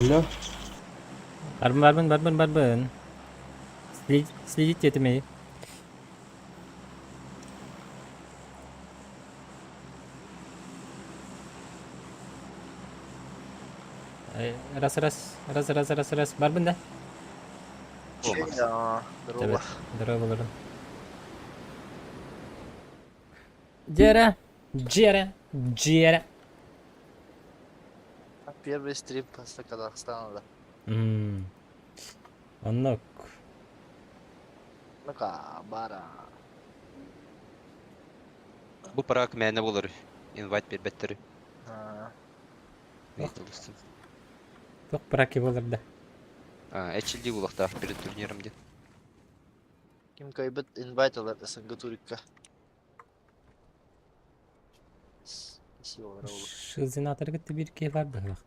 Алло. Барбын, барбын, барбын, барбын. Следить этимей. Раз, раз, раз, раз, раз, раз. Барбын да? Здорово. Здорово, болорун. Дьэрэ, дьэрэ, дьэрэ. Первый стрим после Казахстана, да. Оннук. Ну-ка, бара. Бу парак мээнэ буолар. Инвайт биэрбэттэр. Туох праки буолар да? Эчилдии буолуохтаах перед турниром диэн. Ким кыайбыт инвайт ылар СНГ турикка. Шилзинаторы кытта биир киһи баар быһыылаах.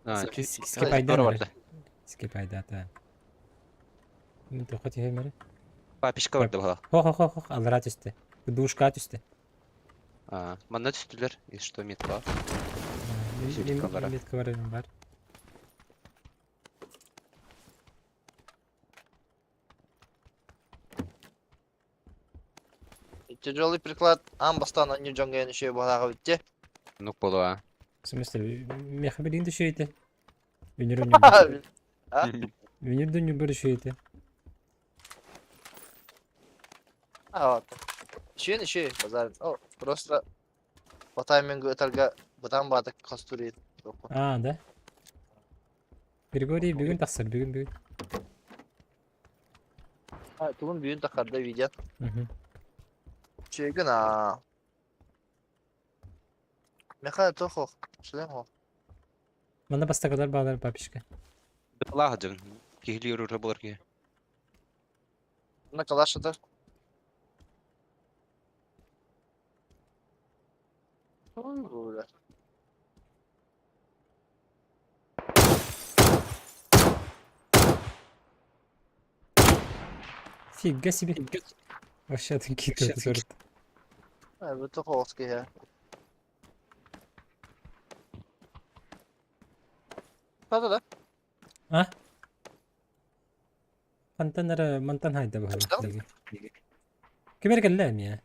Скипайдан Скипайдаата. Мин туохха түһүөм эрэ? Папишка барда быһыылаах. Хо-хо-хо-хо, аллараа түстэ. Душка түстэ. Манна түстүлэр, и что метка? Метка бар, бар. Тяжелый приклад аан бастаан анньыы дьоҥҥо эн үчүгэй быһалааҕа бүтте. Нук буолуо. В смысле, миэхэ билигин да үчүгэй этэ. Үнүр үнүр. А? Үнүр да үнүрбэр үчүгэй этэ. А, вот. Үчүгэй үчүгэй, базар. О, просто по таймингу ытарга бытаан баатык хостур А, да? Григорий бүгүн тахсар, бүгүн бүгүн. Тугун бүгүн тахарда видео. Үчүгэй аа. Меха тохох, шлем хох. Манна бастакылар баалар папишка. Быталаах дьон. Киһилии урура буолар киһи. На калашата. Фига себе. Вообще какие-то сорт. Это холский. Да-да-да. А? Хантан эрэ мантан хайда быһыылаах Ким эрэ кэллэ эмиэ?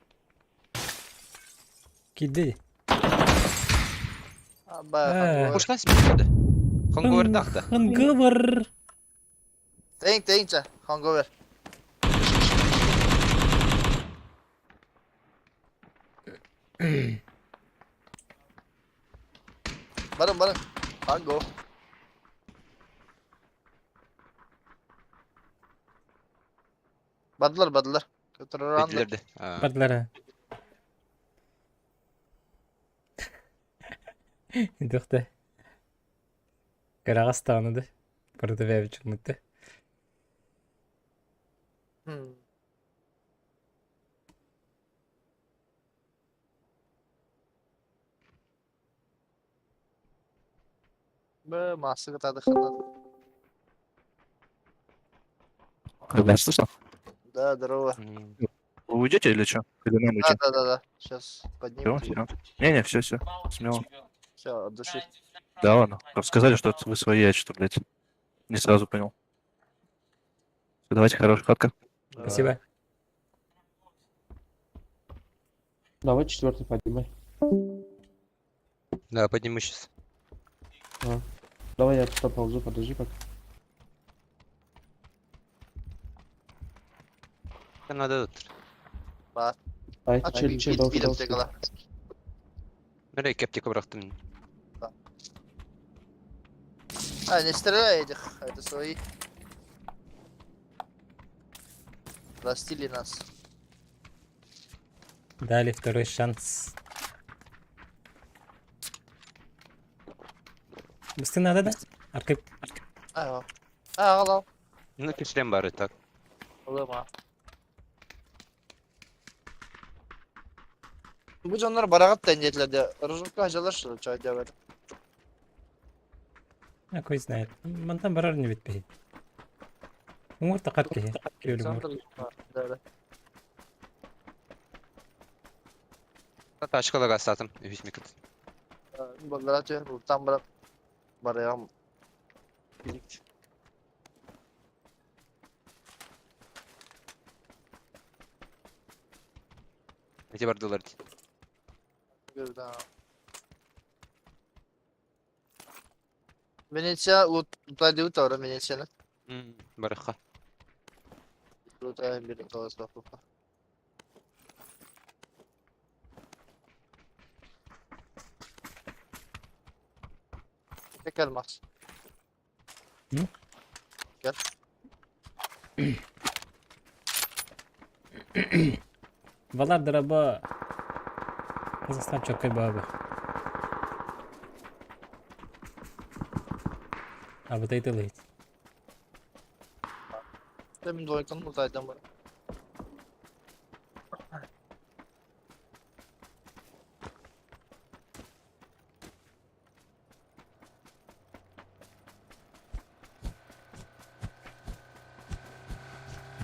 Киирдэ Пошла себе Хонговер тахта. Хонговер. Тэйин, тэйин чэ, хонговер. Барың, барың. Ханго. Бардылар, бардылар. Бардылар. Бардылар. Дөхтө. Кыраҕас даҕаны да. Барыта бэйэбит дьоммут да. Б, массыга тадыханат. Вы меня слышно? Да, здорово. Вы уйдете или что? Или нам Да, уйти? да, да, да. Сейчас поднимем. Все, все. Не-не, все, все. Смело. Все, от души. Да ладно. Просто сказали, что это вы свои, я что, блядь, не сразу понял. Всё, давайте, хорошая хатка. Спасибо. Давай четвертый поднимай. Да, подниму сейчас. А. Давай я туда ползу, подожди пока. Надо тут. Бар. Ай, А, чел, чел, дал, биир дал. аптекала. Мэрэ кептика бырахтым. А, не стреляй этих, это свои. Простили нас. Дали второй шанс. Быстро надо, да? Аркып. А, а, алло. Ну, кишлем бары так. Алло, Бу дьоннор бараҕыт да диэтилэр дии. Рожукка дьалар что чай диэбэт. А кой знает. Мантан барар не бит Уҥуор тахар киһи. Күөл уҥуор. Да, да. Тачкаларга астаатым. Үһүс микрот. Баллара түһэр бултаан баран барыам. Эти бардылар. Да. Венеция лутайдыбыт ора Венецияны. Барыхха. Лутайын бир тоғыз бақпа. Gel Max. Hı? Gel. Балар дыраба Казахстан чоккай баабы. Абытай тылыйт. Demin двойканы лутайдан бар.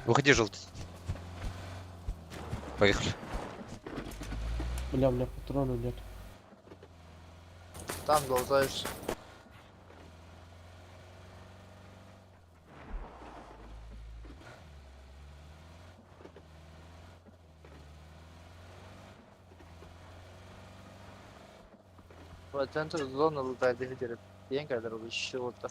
Выходи, желтый. Поехали. Бля, у меня патрона нет. Там лутаешься. Центр зона лутайды gidelim. Diyen kadar oldu işi oldu.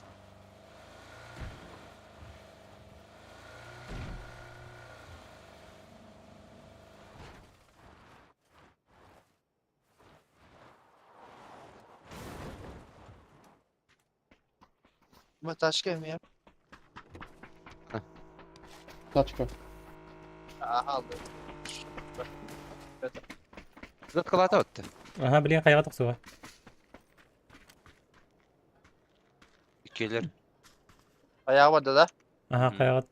Bu taşka mı ya? Тачка. Aha aldı. Заткалата отты. Аха, билин хайга тохсуга. Иккилер. Ayağı vardı da. Аха, хайга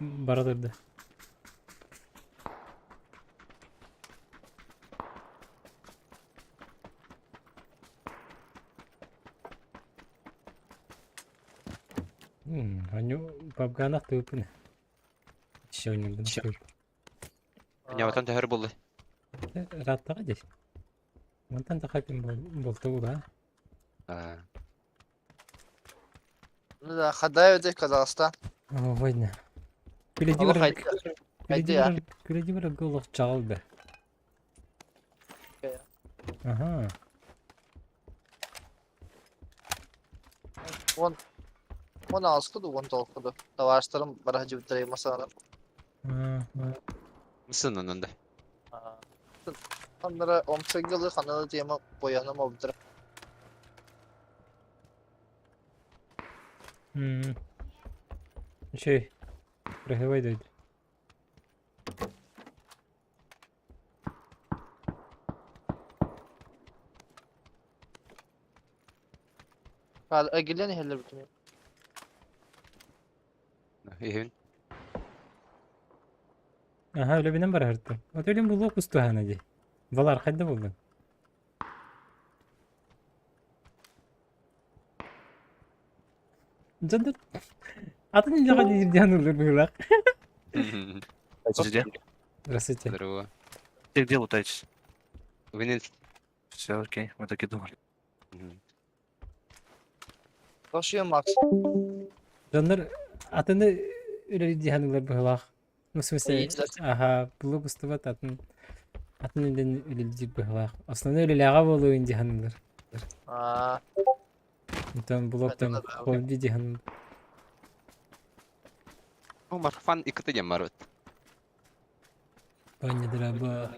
бара турду. Аню пабганах тыпын. Еще не Чё? Няватан тәһәр булды. Раттага здесь. Мантан та хапин болту да. А, Ну да, Хадаев de Казахстан. О, война. Allah haydi. Haydi ya. Күледи бір голох чалды. Ага. Он он алыскыды, он толкуду. Товарищтарым бара жибиттер масалар. Мысын онында. Onlara omçagılı kanalı diyeme boyanım oldu. Şey. Прыгай дойду. Hadi gilen heller bütün. Иһин. Ага, өлөбүнэн барарты. Вот өлүм булуок устуһана ди. Балар хайда булдun? Жандыр. Атын илеға диир диан улыр быһылаах. Где? Здравствуйте. Здорово. Где, где лутаетесь? Венец. Все, окей, мы так и думали. Taşıyor Max. Жандыр атыны үлер диан улыр быһылаах. Ну, в смысле, ага, булуок устубат атын. Атын илен үлелдир быһылаах. Основной үлелэҕэ буолуун диан улыр. Aa, Там блок там хобби диан. Ну, Марфан икты дем бар бит. Баня драба.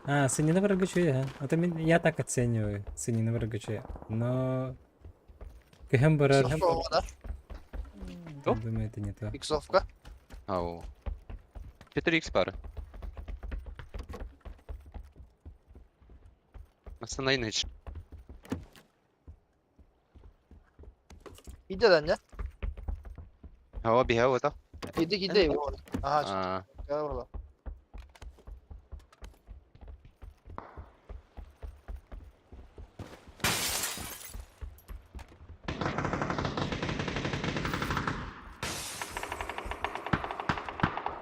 А, сынина баргачуя. А то я так оцениваю сынина баргачуя. Но... Кэхэм барар. Иксовка да. Думаю, это не то. Иксовка. Ау. 4x пары. Масына иныч. Gidi lan ya. Ава биһа ота. Gidi gidi. Aha А, gel orada.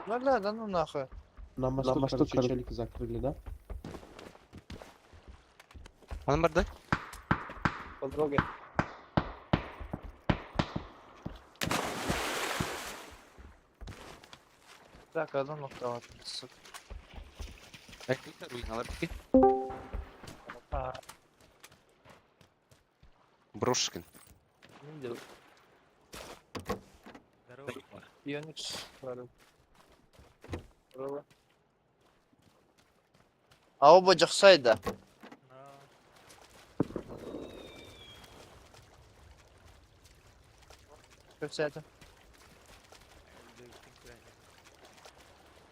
Bunlar nereden lan нахуй? На мосту, короче, челика закрыли, да? Анан барды. По дороге. Так, одна nokta var. Руиналар бики. А, Брошкин. не делаю. Ионикс. Здорово. А оба жақсайды. Көпсәді.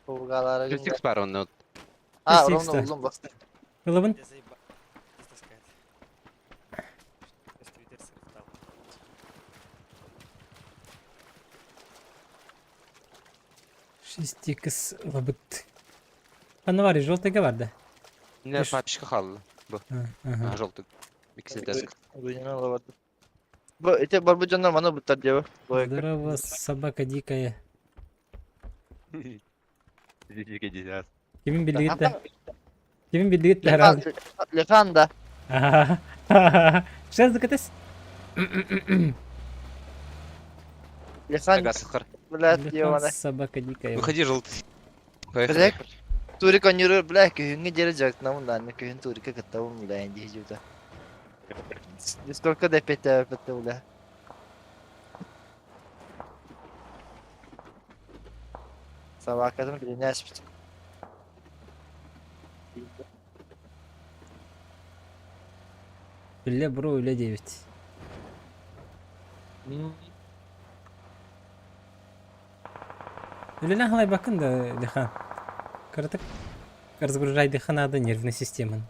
Bulgalara Критикс бар онно. А, Критикс, ровно да. узун басты. Ылыбын? Шесть икс ылыбыт. Ханна бар, желтыйга бар да? Не Үш. папишка халлы. Ага. Желтый. Икс Бу эти барбуджаннар маны буттар диэбэ. Здорово, собака дикая. Кимин билигит да? Кимин билигит да? Лехан да. Сейчас закатась. Лехан, блядь, ебаный. Собака дикая. Выходи, желтый. Блядь, турик онюру, блядь, күһүҥҥэ диэри дьарыктанабын даҕаны, күһүн турика кыттабын, блядь, дии дьута. Сколько до пяти пяти, бля. Собакатын билинээспит. Үлэ бро, үлэ 9. Үлэлээн халайбаккын да, Лихан. Кыратык разгружайдыха надо нервной системы.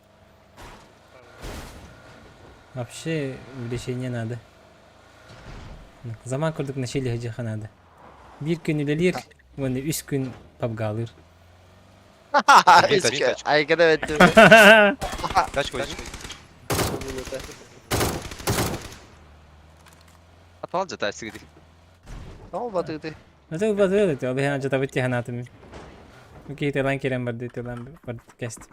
Вообще увлечение надо. Заман курдук начали дьиха надо. Биир күн үлэлиир, уонна үс күн пабгалыыр. Айгада өттүм. Тачку возьми. Атал жата сигди. Ол батыгды. Это базы это, ол хана жата битти ханатым. Окей, телан керем барды, телан барды кест.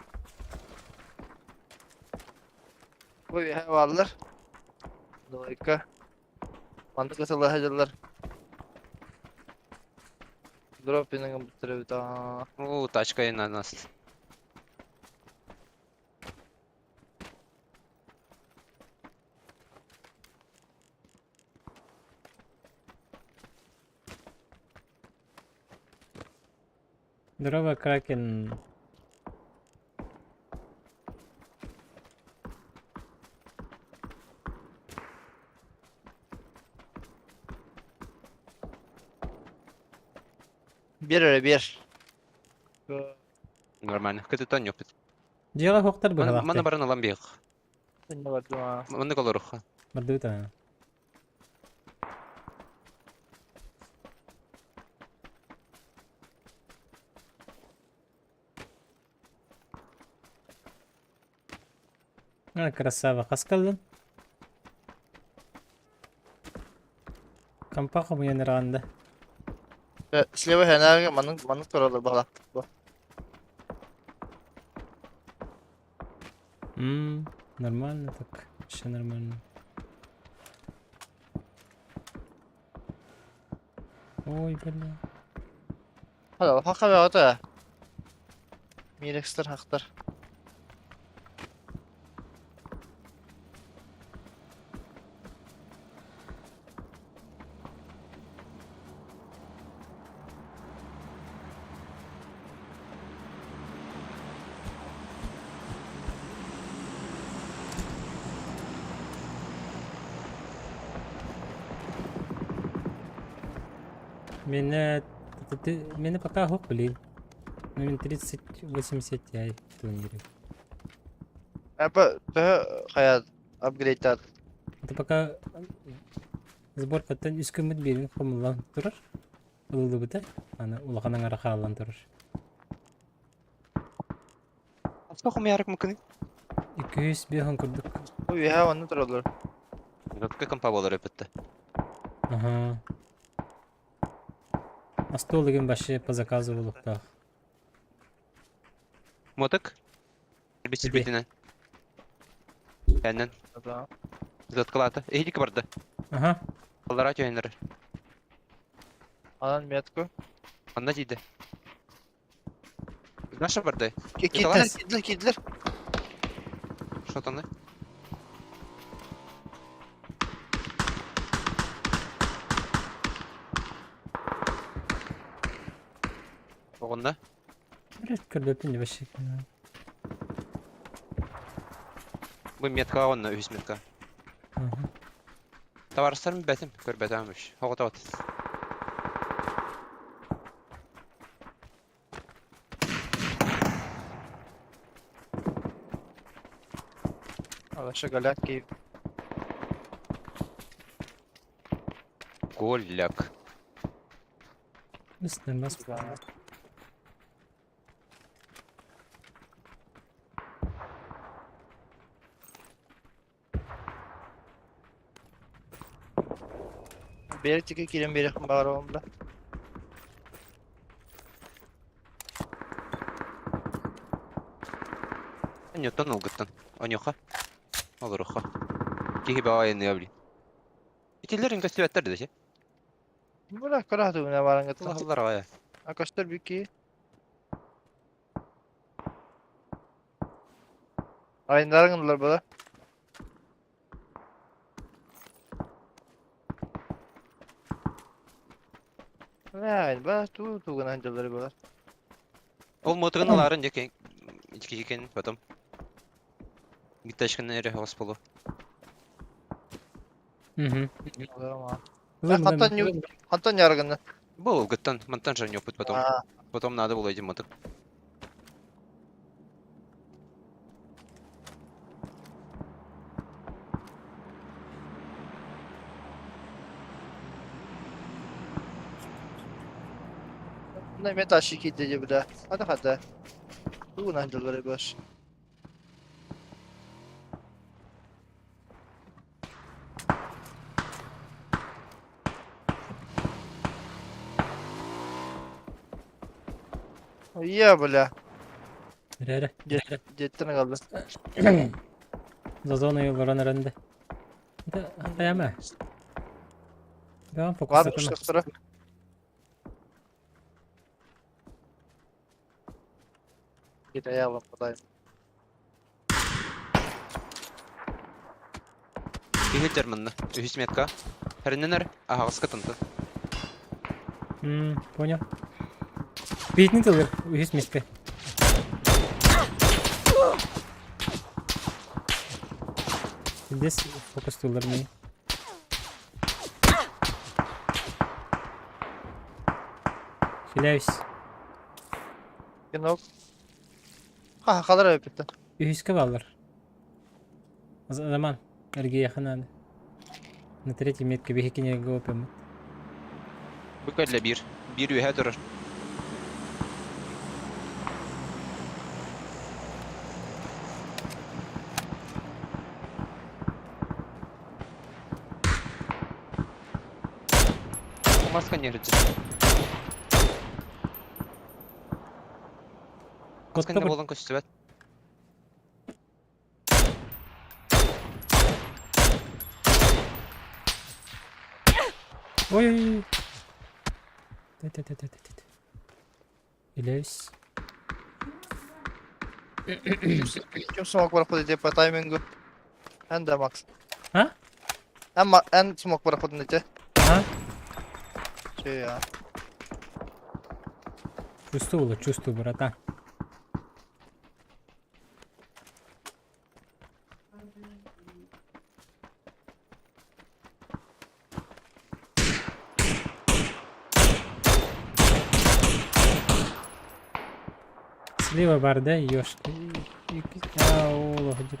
Бу бааллар. Двойка. Маннык ытылла сылдьаллар. Дроп пинигин буттара. О, тачка и на нас. Здорово, Кракен. Биир эрэ биир. Нормально. Кыты тон ёпит. Дьиэҕэ суохтар Мана быһалаахтар. баран алам бих. Бардым. Манны колоруха. Бардыбыт. А, красава. Хаскаллын. Компа хомуйан ырағанда. Слева хэнээгэ маннык маннык тураллар баҕалаах. Бу. Нормально так. Все нормально. Ой, бля. Хала, хака баҕата. Мирекстер хактар. Меня... Меня пока хук, блин. Ну, мин 3080 Ti турнире. Апа, төһө хайа апгрейдтаат. Это пока сборкаттан үс күммүт биирин хомуллан турар. Ылылыбыта. Аны улахан аҥара хааллан турар. Сколько ярык мүмкін? 205 курдук. Бу үһэ онно тураллар. Какой компа болар өпөттө. Ага. А стол деген вообще по заказу булуктаах. Моток? Тебе. Битинен. Кэннен. Заткалата. Эхидик барды. Ага. Аллара түйенер. Анан метку. Анна дейді. Наша бардай. Киирдилэр, киирдилэр, киирдилэр. Что там? Оҕунна. Блять, көрдөтүн вообще. Бу метка оҕунна, үһүс метка. Ага. Табаарыстарым бэтим, көрбөтөм үш. Оҕотоот. Алаша голяк киир. Голяк. Үстэн бас. Бэри тики киирэн биэриэхпин баҕарабын да. Ньуттан ылгыттан. Оньоха. Олоруха. Киһи баҕа айанныа блин. Итилерин көстүбэттэр да дьэ. Быра кыра тугуна баран кытта. Тыллар аҕай. А көстөр бүкки. Айыннарын гыннылар бала. Ләйн, ба ту тугунан дьыллары балар. Ол мотыгын аларын дьэ ички потом. Гиташканы эре хос болу. Угу. Хантан ню, хантан яргынны. Был гыттан, мантан же не опыт потом. А, Потом надо было этим мотык. Ne meta şiki dedi bu da. Hadi hadi. Тугунан дьыллары бар. Я, бля. Эре. Деттен kaldı. За зоной баран эрэнде. Да, аяма. Да, Var фокус mı sıra? Git ayağım buradayım. Киһи манна. Үһүс метка. Хэринненер аһаҕаска тынты. Понял. Бейтин тылыр, үһүс месте. Здесь фокус тылыр не. Хиляюсь. Кинок. Ha kalır öpüttü. Үһүскэ баллар. Заман. Эрге яхананы. На третьей метке бихикине гопем. Бу кэллэ биир. Биир үөһэ турар. Маска не рыджы. Маска не болан көстүбэт. Ой-ой-ой. Т-т-т-т-т-т. Хиляюсь. Kim smoke bırakmadı diye по таймингу. En de max. Ha? En, ma en smoke bırakmadın diye. Ага. Şey ya. Чувствовала, чувствую, братан. Слева бар, да, ёшки? Ау, лоходи.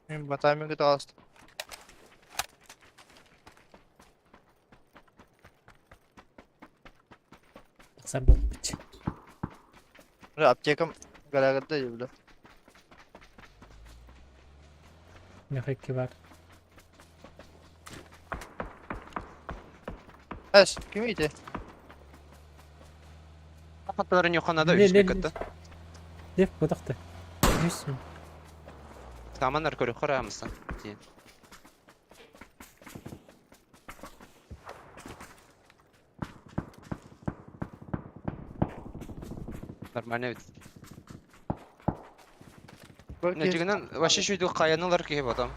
Benim по таймингу da astım. Забыл. Аптекам garagada diye bile. Мягкий бар. Es kim iyiydi? Хатталарын юханада Ле- үһүс ле- меткатта. Лев кутахты. Үһүс. Саманар көрө харамыстан. Нормально эбит. Дьиҥинэн вообще үчүгэйдик хайаны ылар киһи потом.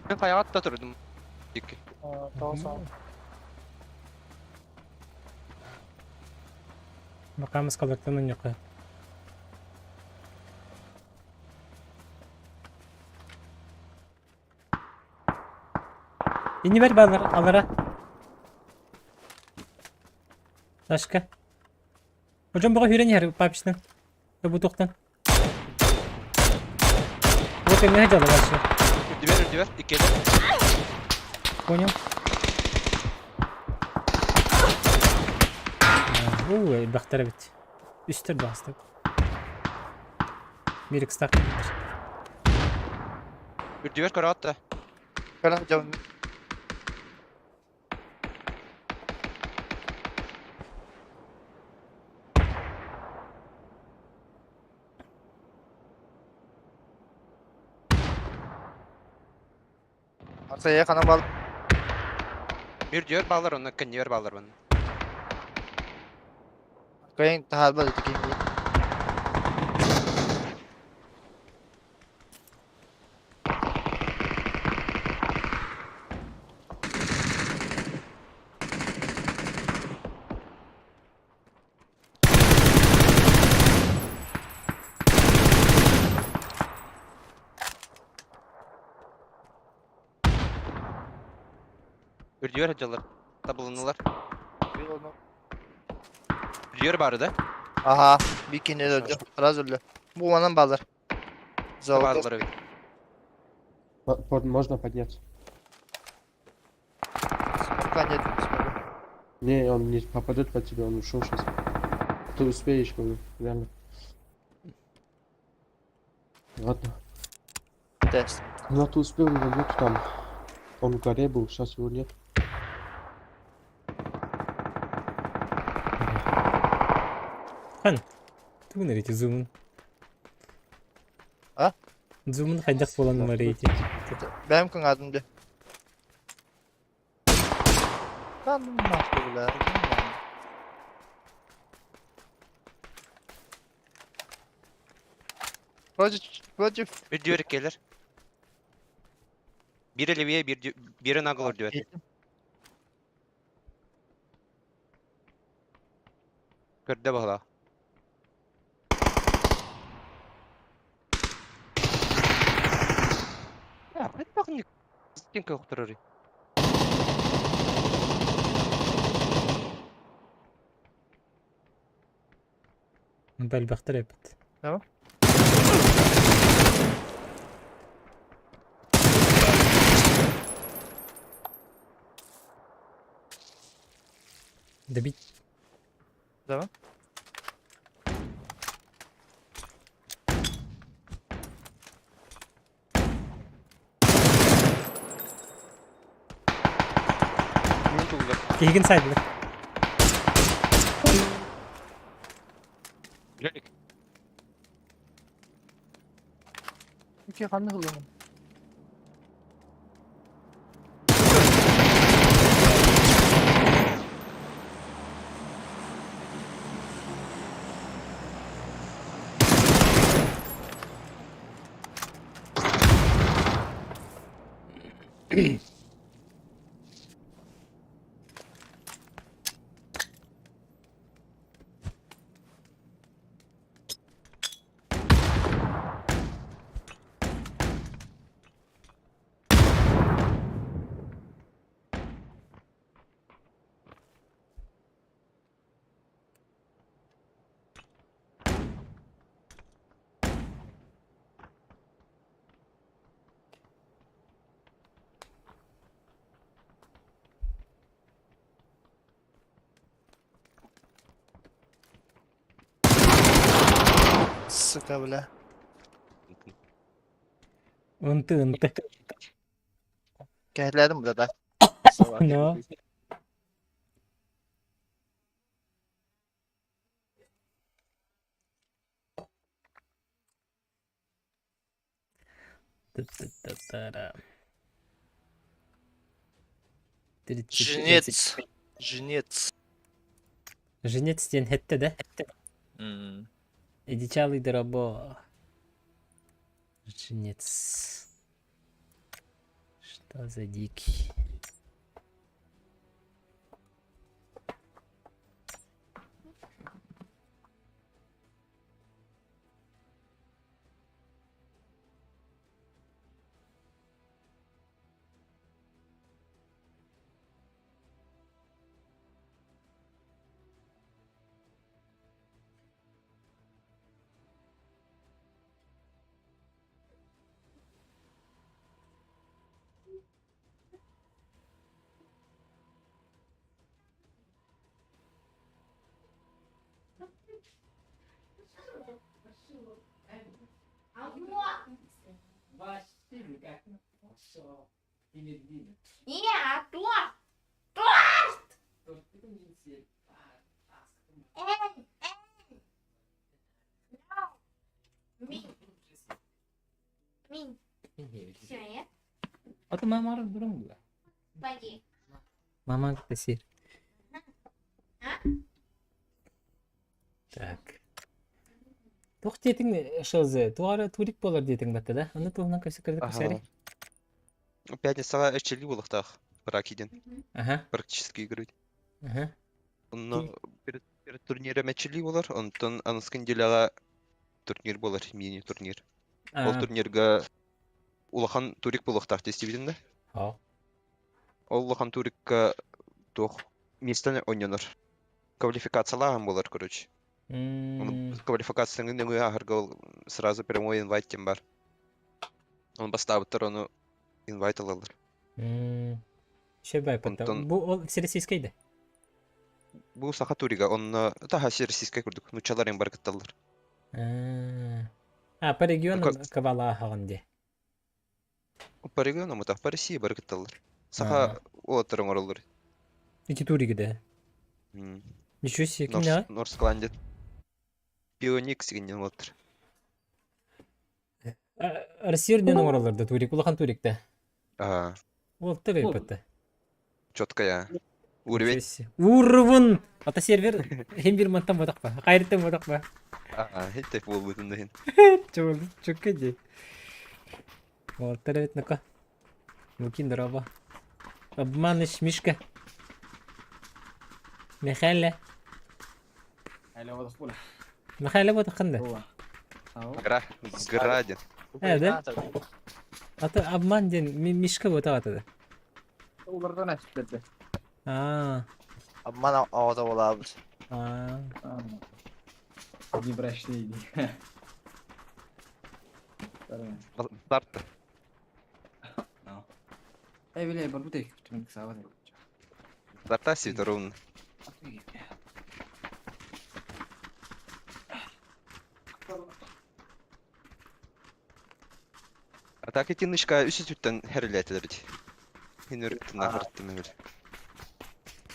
Мин хайаҕа да турдум. Дикки. Бакамыс калартан онньоққа. Иннибэр баалар алара. Сашка. Hocam бөҕө сүүрэн иһэр папичтан. Бутуктан. Вот эмиэ дьала вообще. Үрдүбэр, үрдүбэр, иккиэлэр. Понял. Уу, элбэхтэр эбит. Үстэр баҕастар. Биир икстаах кэлбиттэр. Үрдүбэр көрөөт да. Кэлэн дьон Арсая ханан бал Үрдүбэр баалар онно кэннибэр баалар манна. Кыайын таһаарбат ити киһи. Үрдүгэр сылдьаллар. Табылыннылар. Үрдүгэр баары да? Аха, bir kini öldü. Раз öldü. Bu манан баалар. Золото. Баалар эбит. Можно подняться. Смока нет, не смогу. Не, он не попадет по тебе, он ушел сейчас. Ты успеешь, говорю, реально. Ладно. Тест. Ну, а ты успел, его нету там. Он в горе был, сейчас его нет. Хан, тугун эрити зумун. А? Зумун хайдах буолан ылар эти. Бэйэм кыҥаатым дии. Да ну нахуй, бля. Против, против. Үрдүөр иккиэлэр. Биир левее, биир биирэ нагыл үрдүөр. Көрдө баһылаах. Я, хайдах стенка охторорий. Элбэхтэр эбит. Добить. Да? Мин тугулар. Киһигин сайдылар. Билелик. Ики ханны ылыҥын. Сука, бля. Ынты ынты. Кэһэлээдим бля да. Но. Та-та-та-та-ра. Жнец. Жнец. Женец диэн хэттэ да? М. Одичалый дорабо. Женец. Что за дикий? Ата мамар дурам була. Маман тесир. Так. Туох диэтиҥ ШЗ? Туох эрэ турик буолар диэтиҥ батта да? Ону туһунан көрсө көрдө Ага. көрсөөрү. Пятницаҕа эччилии буолуохтаах. Ракидин. Аха. Практически игры. Аха. Онно перед, перед турниром эччилии буолар, онтон аныгыскы неделяҕа турнир буолар, мини-турнир. Ол А. турнирга улахан турик буолуохтаах действительно да?好. Ол улахан турикка туох миэстэни оонньонор. Квалификациялааһын буолар, короче. Оны квалификацияны нөҥүө аһарга ол сразу прямой инвайт диэн баар. Оны бастаабыттар ону инвайт ылаллар. Шебай потом. Онтон Бу ол всероссийскай да? бу саха турига онно таһа российскай курдук нууччалар эҥин бары кытталлар. А, по регионам кабалааһаҕын дии. По регионам это по России бары кытталлар. Саха уолаттар оҥороллор. Ити туриги да. Ничего себе, кимнээҕий? Норскландия. Пионик сигиннен уолаттар. Россия үрдүнэн оҥороллор да турик, улахан турик да. Аа, Уолта бэйпэтэ. четкая. Уровень. Ничего себе. Уровень! Ата сервер хим бир мантан бодақпа. Қайыртан бодақпа. Аа, хитте буолбутун да иһин. Чуол, чөккө дии. Уолаттар эбит ну-ка. Лукин дороба. Обманыш Мишка. Михайле. Михайле бодаққын да. Гра, градин. Э, да? Ата обман диэн Мишка ботаҕата да. Аа. Обман оҕото буолаабыт. Аа. Старт. Старта Светоровна. А так итинничка үс үттэн хэрилээтилэр ити. Хин өрүттэн ахырттым эбит.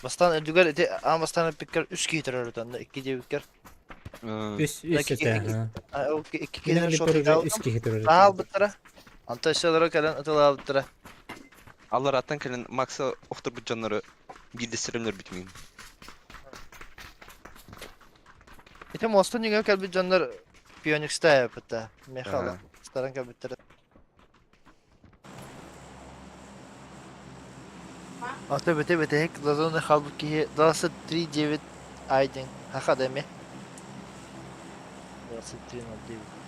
Бастаан үрдүгэр ити аан бастаан эппиккэр үс киһи төрөрүт онно икки диэбиккэр. Үс үс этэ. Икки Минем киһи литература шотыйдаабытым. үс киһи турар. Таалбыттара. Онтон өссө олоро кэлэн ытылаабыттара. Аллараттан кэлэн Макса охторбут дьоннору биирдэстэрин өлөрбүтүм. Ити мостун үҥө кэлбит дьоннор Пионикста эппитэ. Михаил старан кэлбиттэрэ. Ата бите битеһик лазоны хаалбыт киһи 23.9 айдин. Хаха да эми. 23.09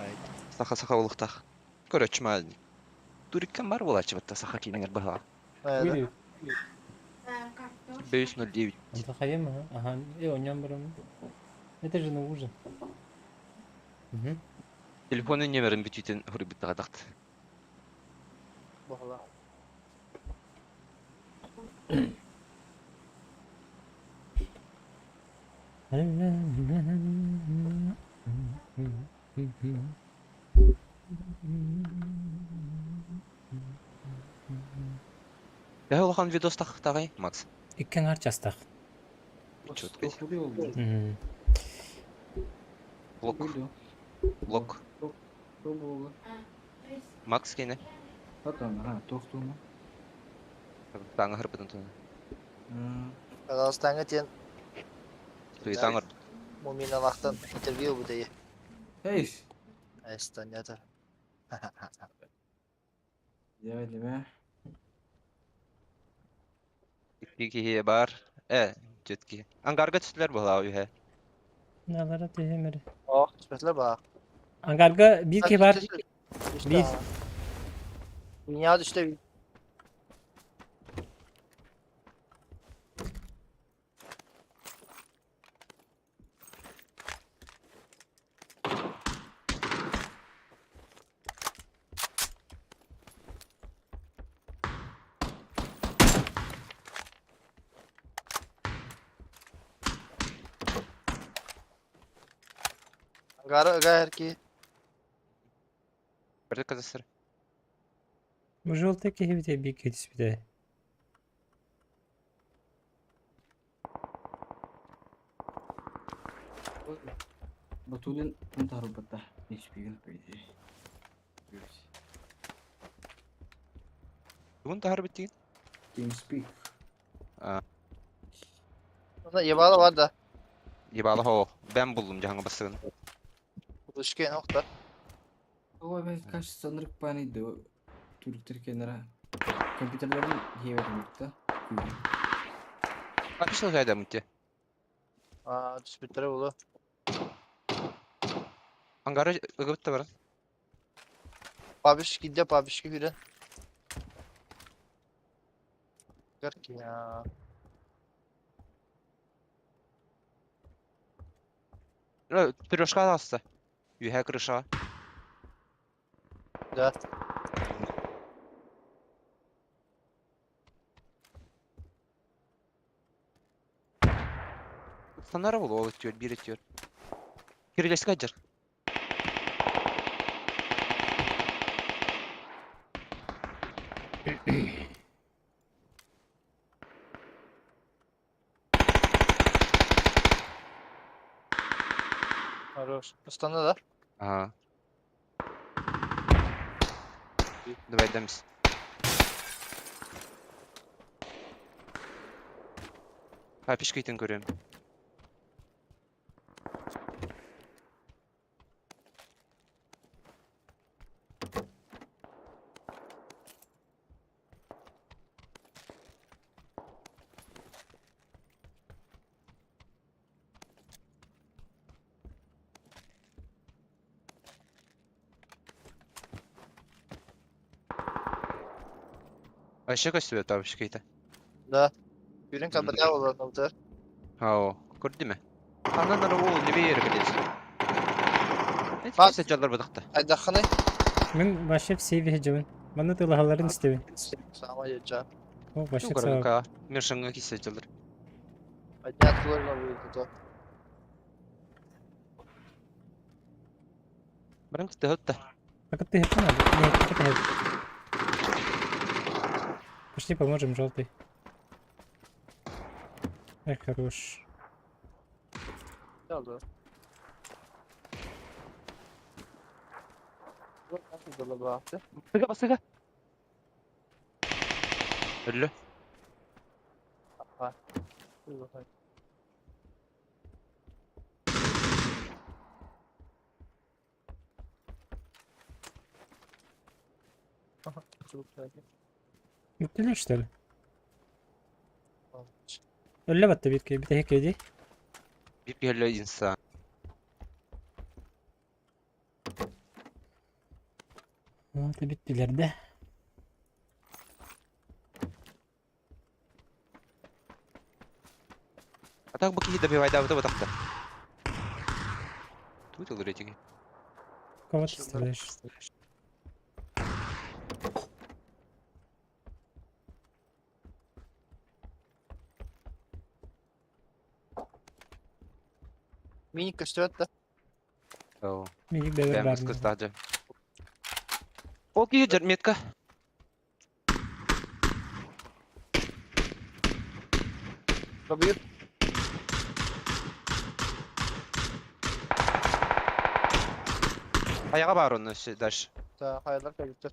айдин. Саха саха олуктах. Короче, ма Туриккан бар буолааччы батта саха киинэҥэр быһа. Бэйс 09. Захаем, ага. Ага, и о нем барам. Это же на ужин. Угу. Телефонун нөмерин бүтүтүн хуруйбуттаҕатахт. Буола. Төһө улахан видос тахтаҕай, Макс? Икки аҥаар частах. Четкой. Мм. Блок. Блок. Макс киинэ. Таҥа хырбытын туна. Казахстаҥҥа диэн Суетаңыр. Муминалахтан интервью бутайы. Эй! Эстонията. Дeme. Икки киһи бар. Түөрт киһи. Ангарга түстүлэр буолаа үһэ. Налара түһэмэр. О, түспэтилэр баа. Ангарга биир киһи бар. Биир. Dünya düştü. Angara öger ki. Бір казасыр. Бу желтый киһи бите биир киһи түспүтэ. Батулин унтарбата. Hiçbir по идее. Бүгін тахар бітті. TeamSpeak. Onda yebala var da. Ебалы хо. Ben buldum jahanга басыгын. Buluşken nokta. О, ben kaç sanırık panıydı o Türk kenara. Kompüterlerin hiyevermekte. Апишыл жайда мүтте. Aa, düşmüşler bulu. Ангара ыгыбыт та баран. Babiş gidiyor babiş gibi. Gör ki ya. Трешка аста. Үһэ крыша. Да. Санара болу ол өтүөр, бир өтүөр. Кирилеске ажар. Хорош. Ustana da. Ага. Давай дамс. Папишка итин көрөм. Айша көстүбө папишка ите. Да. Ürün kapıda olur nokta. Хау, көрдү ме? Анан ары ол небе yeri билесиң. Bak. Эти жаллар бадакта. Aydakhını. Мен вообще все видео. Маны тылаһаларын истебин. Sama yiyeceğim. О, вообще саа. Көргө мен шыңга кисе жаллар. Aydat kullanma bu da. Баран кытты. А как ты это надо? Нет, как это? Пошли поможем, желтый. Эх, хорош. Ne oldu? Nasıl dolu bu hafta? Басыга, басыга. Өллө. Dur bakayım. Aha, çubuk geldi. Бүттүлэр, что ли? Tamam. Өллө батта бир бите хекеди. Бир келе инсан. Вот бүттүлэр да. А так бу кихи добивай да бу такта. Тут олор этиги. Кого ты стреляешь? Minik gösterdi de. Оо. Миник бэбэр Бэм бар. кыстаажы. Ол кихи жар метка. Tabii. Аяга бар оны дальше. Ta hayaller kaybettir.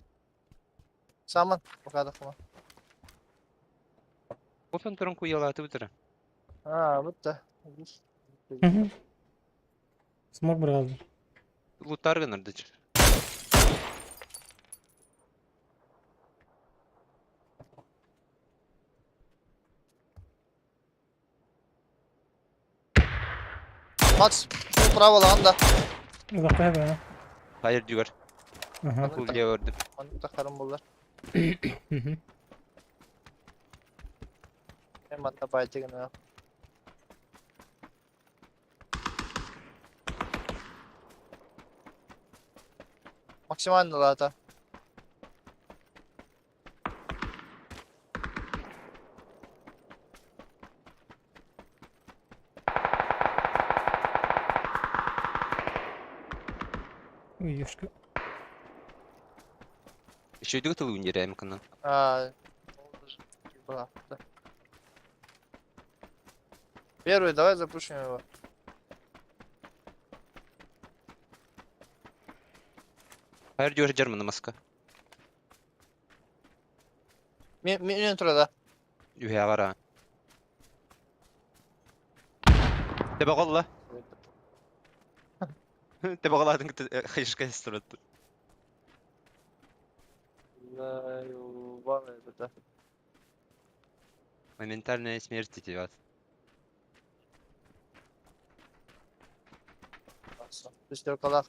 Saman. Bu kadar tamam. Офен турун куялаты бутыра. Ha bu da. Смог брал. Лутар гынар дычыр. Макс, право лаанда. Uzakta be. Hayır diyor. Aha. Kulya gördüm. Onu takarım bunlar. Hı. Hem hatta baytı gene. Максимально лата. Уешка. Еще идет луни ремкана. А, Первый, давай запушим его. Hayır diyor German maska. Мен турада. Ühe var ha. Тебе голла. Тебе голла хайшка история. Моментальная смерть тебя. Шестеркалар.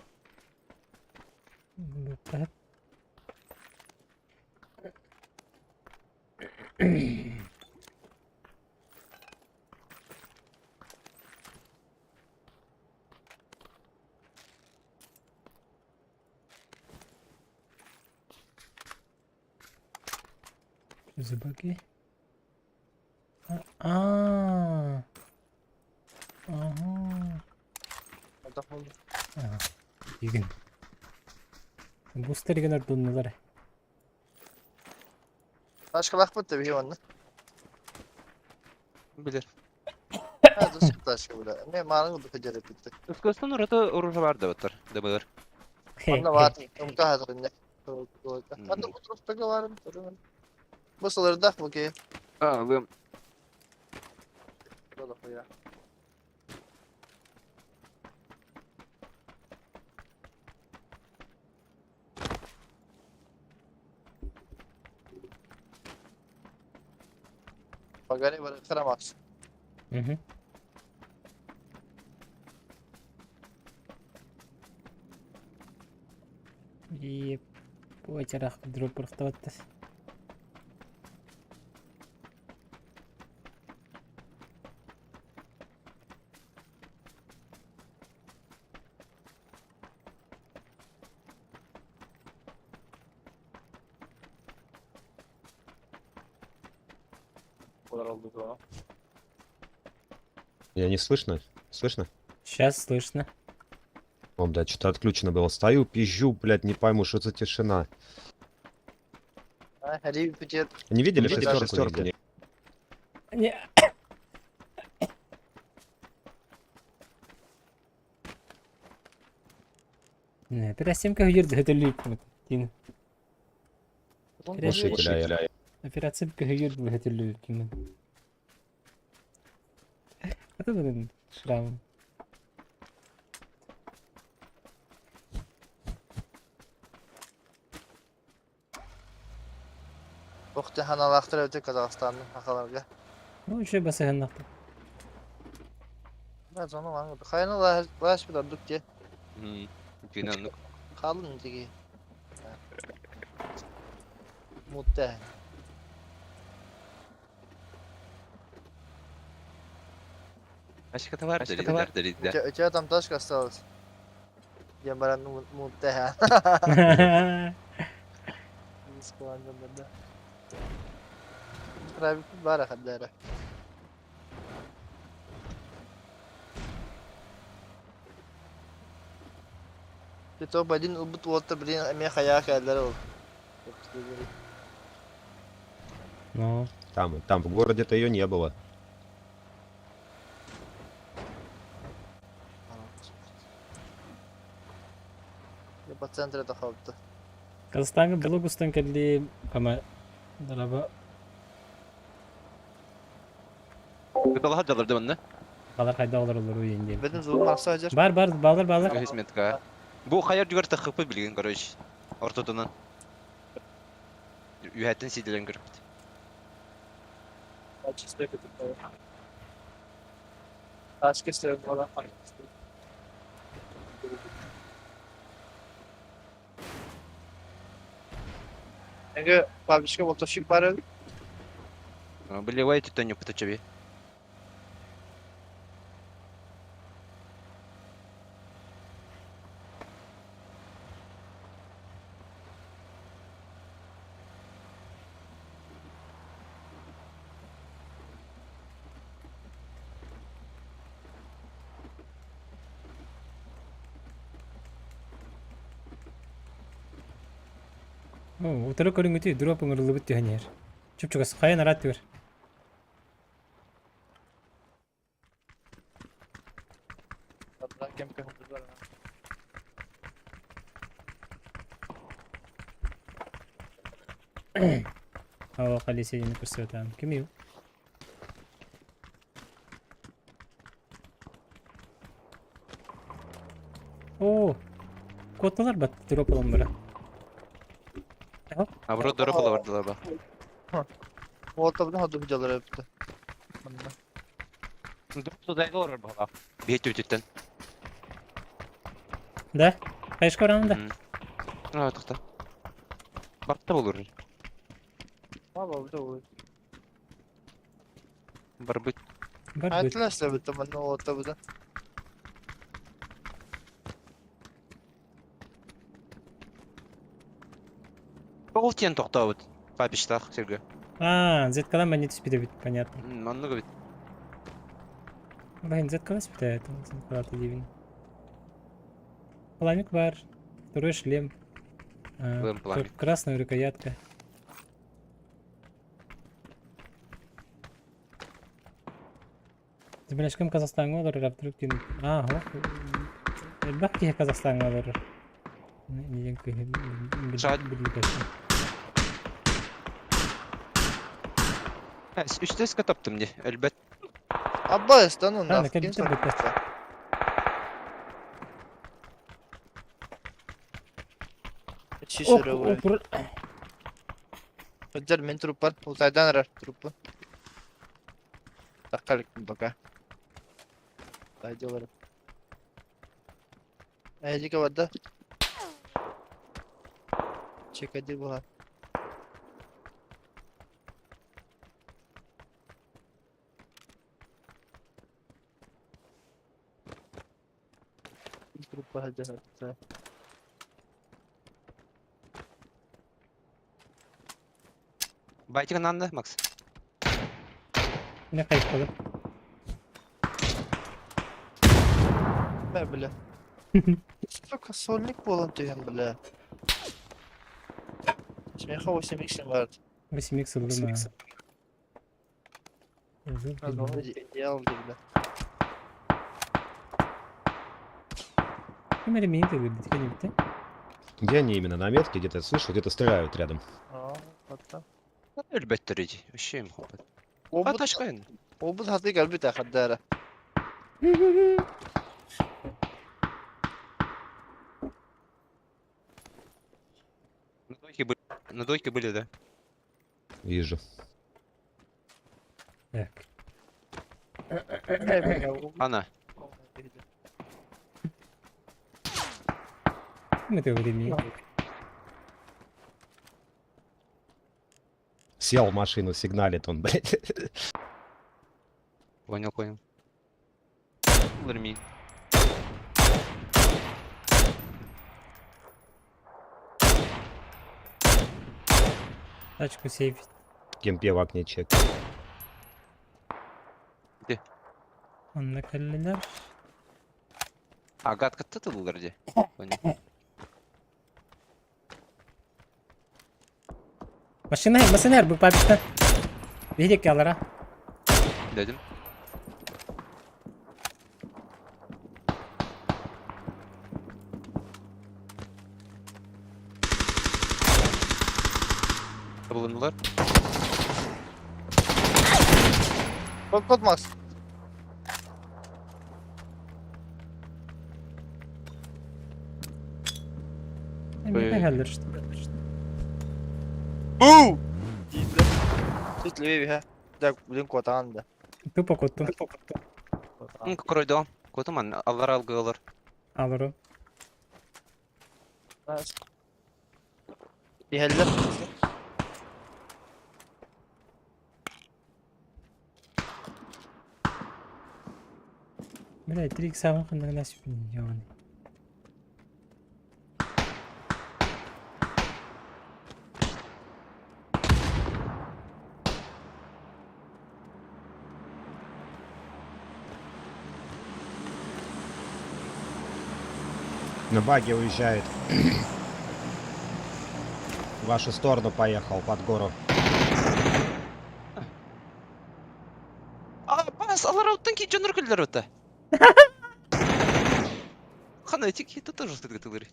Зубаки. А. Ага. Игин. Бустер генер дуннулар. Ташкалах бит биһи онна. Билер. Хә, ташка була. Мен марын гы бит битте. Өскөстөн урата оружие бар да баттар. Дыбыр. Онна бар. Умка хәзер Анда утырып барым. Бу сылырдак бу ки. А, лым. Pagani бар Макс. Угу. И очарах дроп прохтаватты. Меня не слышно? Слышно? Сейчас слышно. О, блядь, что-то отключено было. Стою, пизжу, блядь, не пойму, что за тишина. Не видели шестерку нигде? Не. Не, операция көһүр хөтөллүк. Тин. Глушителя. Операция көһүр хөтөллүк. Это блин шрам. Бохты ханалахтыр өтө Казахстанның хакаларга. Ну, еще басыгыннакты. Да, зону вангы. Хайны лаш бит ардык те. Дүйнәнүк. Қалын теге. Мутта. Ашка товар товар У тебя там ташка осталась. Я баран мутта. Да. Бара хаддара. То блин убут уотта блин эме хая кэллэр ол. Ну. Там в городе-то ее не было. По центре это хопта. Казахстанга блог устан кэлли ама дараба Кыталаха жалыр дыманны. Сахалар хайдах олороллору диэн диэн. Бэтин зуун махса ажар. Бар бар балар балар. Үһүс метка. Бу хайар дьүгэр таххыппыт билигин, короче. Ортотунан. Үһэттэн сиидэлэн көрбүт. Эгэ пабичка болтовщик бар эбит. Болевой түттэн юппута чөби. Оо, утары көрүҥҥүтүй дроп ыҥырыллыбыт түһэн иһэр. Чуп-чугас хайан араат түгэр. Кем көһүндүлэр. Оо, Халисия диэни көрсүбэтээм. Кимий? Оо, куотталар бат дроп ылан бара. Наоборот, дроп ыла бардылар ба. Уотабын ходу дьалар эбитэ. Манна. Дроп тудайга олорор баҕа. Биһи түтүттэн. Да? Хайышка барамын да? Аа, тахта. Барта болur. Aa, bu da Барбыт. Барбыт. Айтылар эбитэ манна уотабыда. Ол тиэн тохтообут. Папиштах сиргэ. А, зеткалан манне түспүтэ бит, понятно. Маннык эбит. Блин, зеткала түспүтэ, зеткалаты диибин. Пламик бар, второй шлем. А, Шлем пламик. Красная рукоятка. Землячкам Казахстаҥҥа олорор, а вдруг диэн... А, ох, элбэх киһи Казахстаҥҥа олорор. Диэн Шат. билбэппин. Үстес таптым ди. Өлбөт. Абба эстан А, онна. кэлбиттэр бүттэ. Шишере Ок, ок, Ödер мен труппар. Ултайдан арар труппу. Таккалик пока. Тайдылар. Эжика барда. Чекади була. Труппа хаджа. Байтик нанды, Макс. Не хайпады. Бә бля. Сука, сольник болан түйен бля. Смеха 8 икс бар. 8 икс ылдым. Идеал бля. Ким эрэ миин тылыр дикени битте. Где они именно? На метке где-то слышу, где-то стреляют рядом. Аа, батта. Өлбөттөр иди. Вообще им хопат. Обут Аташкайын. обут хаты кэлбит хаддара. На дойке были. На дойке были, да? Вижу. Так. Ана. Ким это миин? Сел в машину, сигналит он, блядь. Понял, понял. Ларми. Тачку сейфить. Кемпе в окне чек. Онна кэллилэр. А, гадка ты где? Понял. Машина, машина бу папишта. Видик алара. Дедим. Bulundular. Кот кот Макс. Эмиэ что. Бу! Диде. Тут левее бихэ. Да, блин, куотаҕын да. Тупо куттум. Коройдо. Котуман, аллар алгылар. Алыры. Иһэллэр. Бля, 3 икса ханна сүпүн. На баге уезжает. В вашу сторону поехал, под гору. А, бас, алар оттан ки жонор күллер өтө. Хана эти ки тоже тыгытылыр.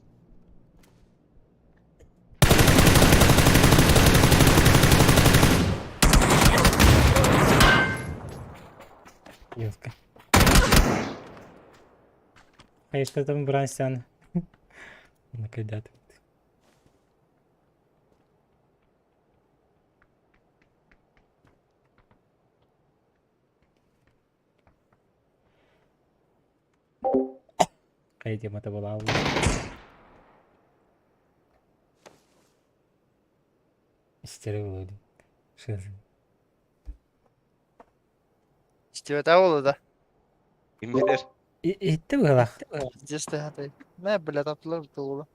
Ёлка. А что там Брансян? Накидати. Хайа темата була. Истері болады. Шызы. Истибэтэ буолла да. Имелер. Итті бұғылақ. Здесь ты Мэ, бля, таптылар тугула.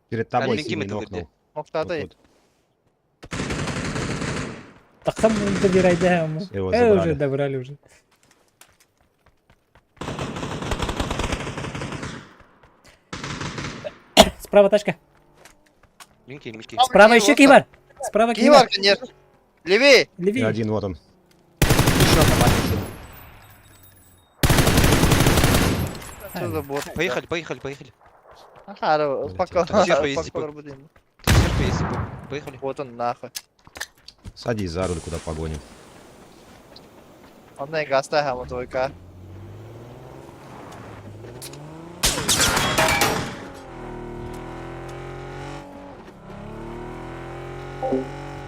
Перед тобой Кальмин синий ким это нокнул. Моктатай. Вот тут. Тақсам добирай да. Его Э, забрали. уже добрали уже. Справа тачка. Минки, Мики. Справа еще кибар. Справа Кибар, кибар. конечно. Левее! И Левее. один вот он. Еще на баге синий. Что за бот? Поехали, поехали, поехали. Ага, пока. Там сверху есть, типа. Тут сверху есть, типа. Поехали. Вот он нахуй. Садись за руль, куда погоним. Он на гаста хама твойка.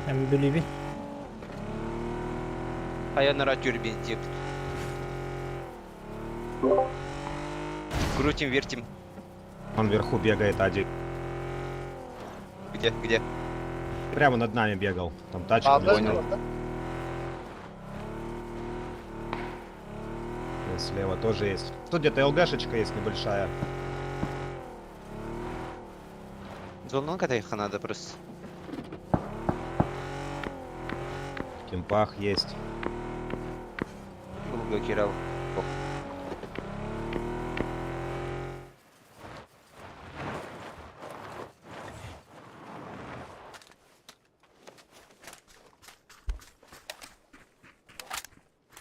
Эм, бүлүбү. А я на радио тип. Крутим, вертим. Он вверху бегает один. Где, где? Прямо над нами бегал. Там тачка. А, у него понял. была. И Слева тоже есть. Тут где-то ЛГшечка есть небольшая. Зону их надо просто. В кемпах есть. Блокировал.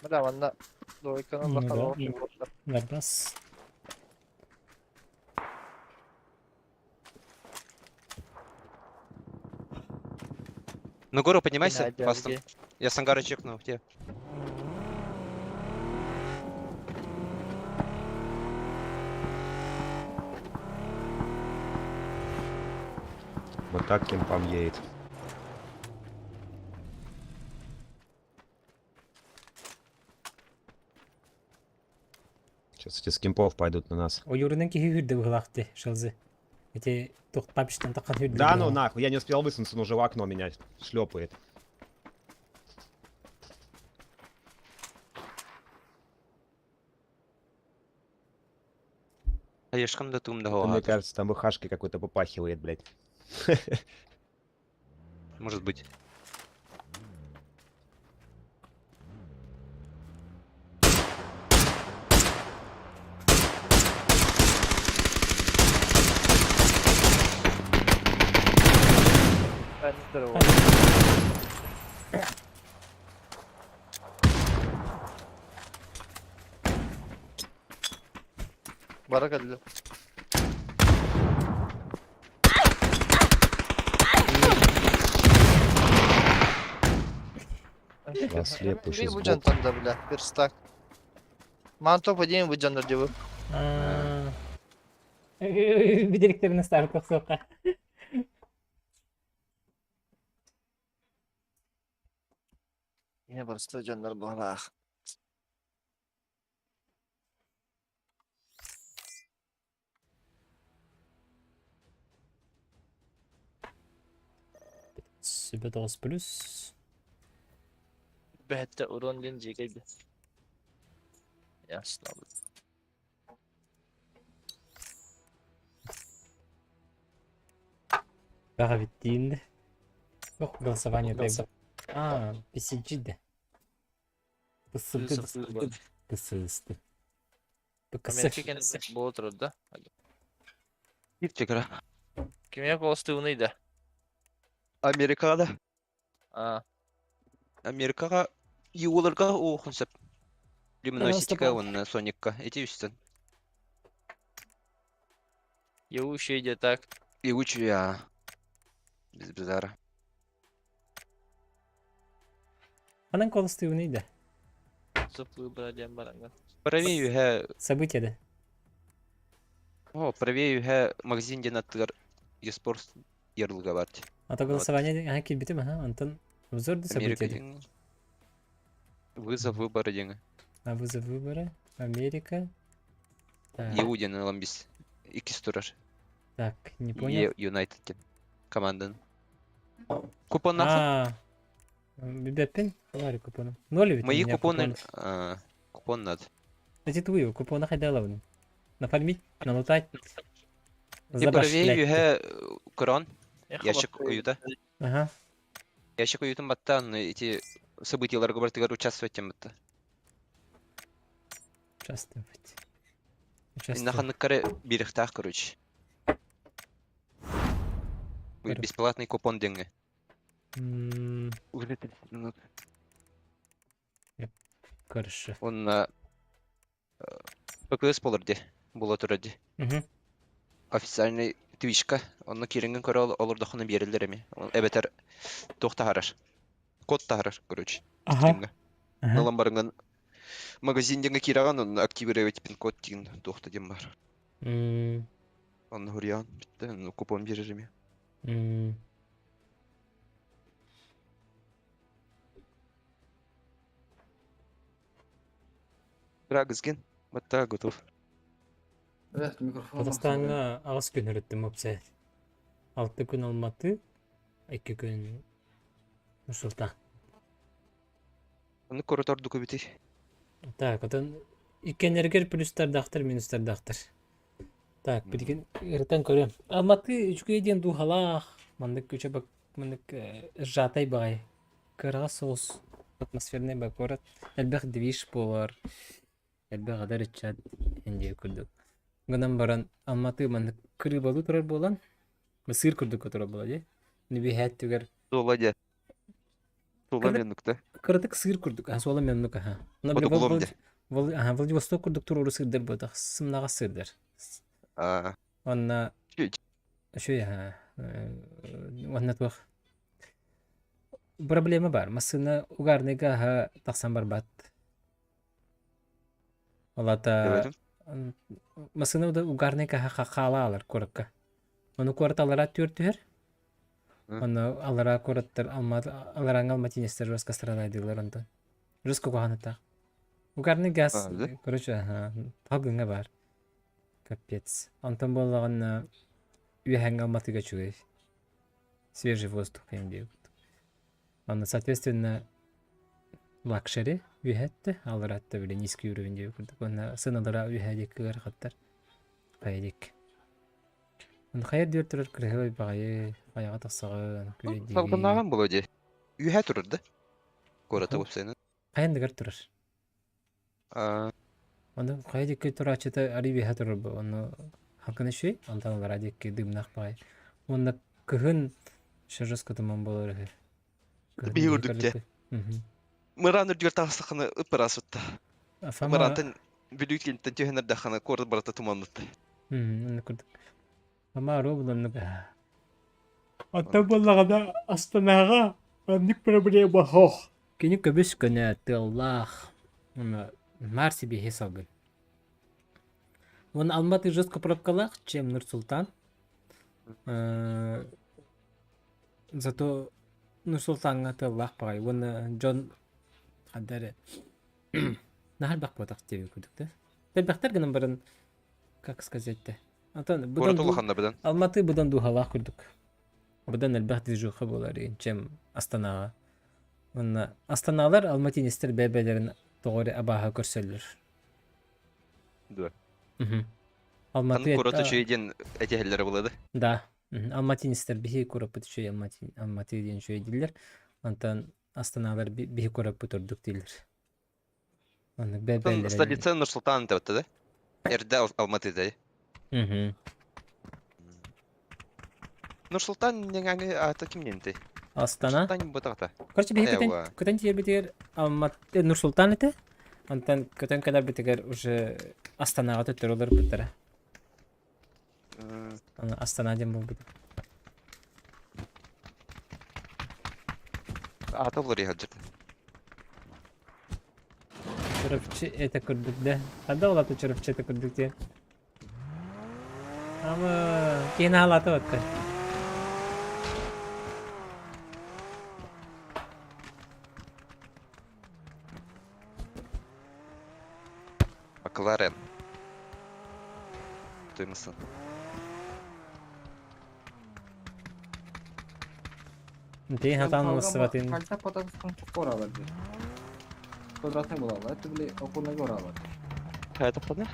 Бля, манна двойканы Ну да. бахар. Набас. На гору поднимайся, фастом. Я с ангара чекну, где? Вот так кемпам едет. Сейчас эти с кемпов пойдут на нас. Ойурунан киһи хүрдэ быһылаахты шылзы. Эти тух папиштан таққан хүрдэ. Да ну нахуй, я не успел высунуться, он уже в окно меня шлепает. А я шкам да тум да Мне кажется, там ВХшки какой-то попахивает, блядь. Может быть. Бара кэллэ. Вас слепо Бир еще бу сбоку. жантан да бля, верстак. Ман топ один бу жандар дебу. Бүдэриктерин астаабыт тохсуохха. Yine burası дьоннор быһалаах. Сүбэ тоҕус плюс. Бэһэттэ урон диэн дьиэ кэлбит. Ясно. Баҕа бүттиин да. Ох, голосование тайба. А, PCG да. Пысылды. Пысылды. Америка кэннэ буола турар да? Кирчик ра. Кимиэхэ куоластыыбыный да? Америкаҕа да. Аа. Америкаҕа Юларга уохун сөп. Люминоситика Пожалуйста, уонна Соникка. Ити үстэн. Еущий де так. Иучу я. Без базара. Ханан куоластыыбыный да? Сыплыы диэн бараҥҥын. Правее үһэ... Событие да. О, правее үһэ магазин диэн аттыгар eSports ярлыга бар. А то голосование ага киирбитим аха онтон обзор да Америка событие да. диэн. Вызов выбора диэн. А вызов выборы Америка. Так, ЕУ диэн ылан бис. Иккис турар. так, не понял. Е Юнайтед диэн командан. Купоннахын? А, Бибеппин? Хавари купону. Ноль ведь у Мои меня купоны... купонов. А, купон надо. Эти твои купоны хайдалавын. Нафармить, налутать, Ти правее забашлять. үһэ көрөн. Ящик уюта. Ага. Ящик уютун баттан эти событияларга бартыгар участвовать тем батта. Участвовать. Участвовать. Иннаханныккары бириктаах короче. Көрүп. Бесплатный купон деньги. М, Уже 30 минут. Хорошо. Он на ПКС болор ди. Була турар ди. Мгм. Официальный твичка. Онно кирингин көрө олордохуна берилер эми. Эбетер туох таһарар. Код таһарар, короче. Ага. Стримга. Ага. Ылан барынган магазин деньги кираган, он активировать пин-код тигин туохта диэн бар. М, Онно хуруйан бүтте, ну купон берер эми. м. Драгызген. Батта готов. Evet mikrofon Казахстаҥҥа аҕыс күн өрүттүм уопсай. Алта күн Алматы, икки күн Нур-Султан. Ону коротор бити. Так, отон иккиэннэригэр плюстардаахтар, минустардаахтар. Так, билигин ырытан көрүөм. Алматы үчүгэй диэн дууһалаах, маннык күчэ бак маннык сжатай баҕайы. Кыараҕас соҕус атмосфернай ба куорат. Элбэх движ буолар, элбэх адар ыччат диэн курдук. Гынан баран Алматы маннык кырыыбалыы турар буолан, сыыр курдук турар буолла дии. Нүбүһээт түгэр Суола дьэ. Суола Кырдык меннукта. кыратык сыыр курдук, а суола меннук аха. Онно били Хотугулом дьэ. Аха, Владивосток курдук туруору сыырдар буотах, сымнаҕас сыырдар. А, Онно чуть. үчүгэй аха, уонна туох проблема бар. Массыына угарныйга аха тахсан барбат. Ол аата Көрөтүм. массыына да угарныйга аха хаалаалар куоракка. Ону куорат аллараа түөрт түһэр. Онно аллараа куораттар Алма алларааҥҥы алматинецтэр жестко страдайдыылар онтон. Жестко куһаҕан Угарный газ, А, да? короче, аха, салгыҥҥа баар. Капец. Онтон буоллаҕына үөһээҥҥи Алматыга үчүгэй. Свежий воздух диэн диэбит. Онно, соответственно, лакшери үөһэттэ, аллараатта били низкий уровень диэбит курдук. Уонна сыаналара үөһээ диэки ыарахаттар. Хайа диэки. Онно хайа диэр турар кыраһыабай баҕайы, хайаҕа тахсаҕын, күөйдиигин. Салгыннааҕын буолуо дии. Үөһээ турар да? Куората уопсайынан. Хайандыгар турар. А, Ону хайа диэки турааччыта арый үөһэ турар бу. Ону халкын үчүгэй, онтон аллараа диэки дымнаах баҕайы. Уонна кыһын жестко туман буолар үһү. Кыһын Биһи биһи үрдүктэ. көрдүкпүт. Мгм. Мыраан үрдүгэр таҕыстаххына ыппыраас утта. Фома Мыраантан Бүлүү киинтэн түһэн эрдэххинэ куорат барыта туманнытта. Оннук курдук. Фома аруу буланнык. Оттон буоллаҕына Астанаҕа маннык проблема суох. Кини көбүс көнө, тыаллаах, уонна наар сибиэһэй салгын. Уонна Алматы жестко пробкалаах, чем Нур-Султан. Зато Нур-Султаҥҥа тыаллаах баҕайы уонна дьон ханна эрэ наһаа элбэх буотах диэбит курдук да. Элбэхтэр гынан баран, как сказать-то, Антон, Куорат быдан улаханна быдан. Алматы быдан дууһалаах курдук. Быдан элбэх движуха буолар, чем Астанаҕа. Уонна Астаналар алматинецтэр бэйэ-бэйэлэрин тоҕо эрэ абааһы көрсөллөр. Да. Мгм. Аны Алматы куорат это үчүгэй диэн этиһэллэрэ буолла да. Да. Алматинецтэр биһи куораппыт үчүгэй Алмати, Алматы диэн үчүгэй дииллэр. Онтон Астаналар биһи куораппыт ордук дииллэр. Оннук Оттон бэйэ-бэйэлэрин столица Нур-Султан это да? Эрдэ Алматы да. Мгм. Нур-Султан неңаңы ата кимненти? Астана. Нур-Султан бутагата. Короче, биһи көтөн, Эва. көтөн тиийэрбитигэр Алматы Нур-Султан этэ. Онтон көтөн кэлэрбитигэр уже Астанаҕа төттөрү олорбуттара. Аны Астана диэн буолбут. Ата олор иһалдьыт. Чурапчы это курдук да. Ханна олата Чурапчы это курдук диэн. Ама киһини халаата батта. Макларен. Duymuşsun. Тиһин хатаан ылыссыбатын. Хальта потастан оралар дии. Квадратный булалар. Это били окурнага оралар. Хайа тоқтады?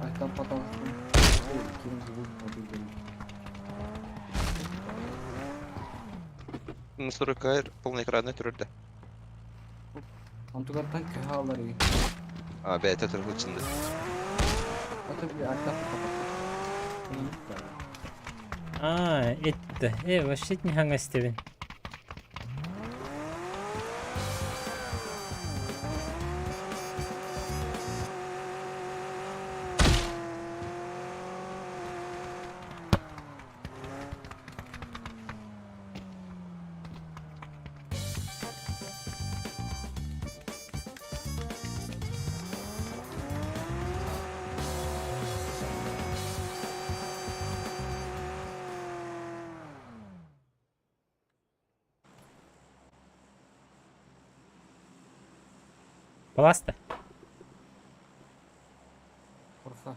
Айтан потастан. Ким звук Мусорка полный экранный түрірді. Онтугартан көһө алар и. А, бәйті түргі чынды. Это били айтан А, это. Вообще не хаңастебин. Баласта. Орфа.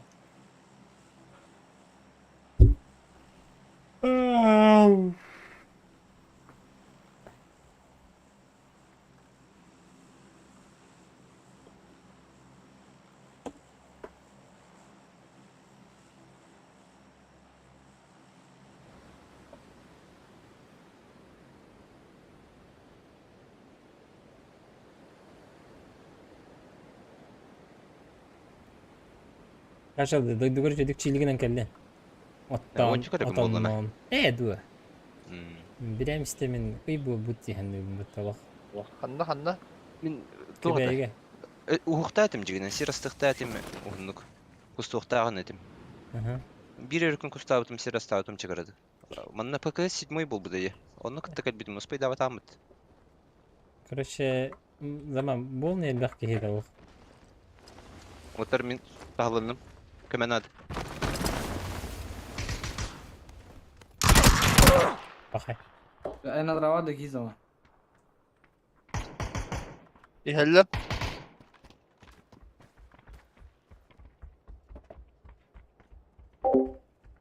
Кашалды, дойдугар үчүгдүк чиилигинэн кэллин. Оттоон, Уонча көрөбүн буоллана. отонноон. Ээ, дуо. Билэм истэмин ый буолбут диһэн бутталах. Ханна ханна? Мин туох это? Күбэйгэ. Уһуктаа этим дьигинэн, сир астыктаа этим уһуннук. Кустуохтааҕын этим. Аха. Биир өрүкүн кустаабытым сир астаабытым чыгырады. Манна ПКС седьмой буолбут эйэ. Онно кытта кэлбитим успайдаабатааммыт. Короче, заман буолный элбэх киһи да ол. Отар мин таһылынным. Көмө наада. Пахай. Эн дрова да гизама. Иһэллэр.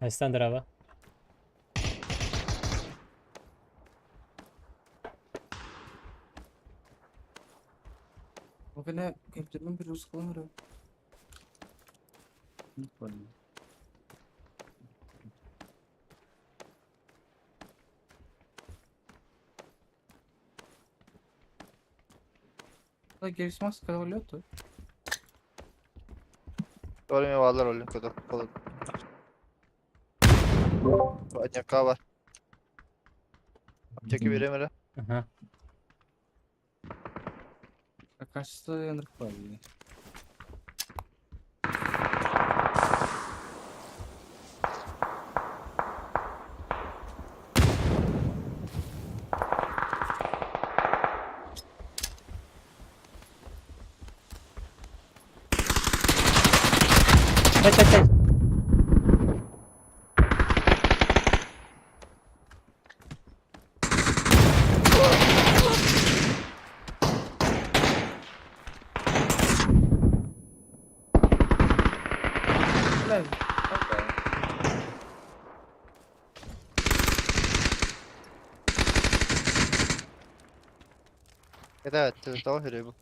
Айстан дрова. Бу компьютермен перезагрузка кылан эрэ. Герис маска өлөтө. Doğru varlar öyle kadar kolay. Аняка бар. Аптека берем эрэ. Аха. Качество янрык бар. Тай, тай, тай. Бля, окей. Это ты того рыбу.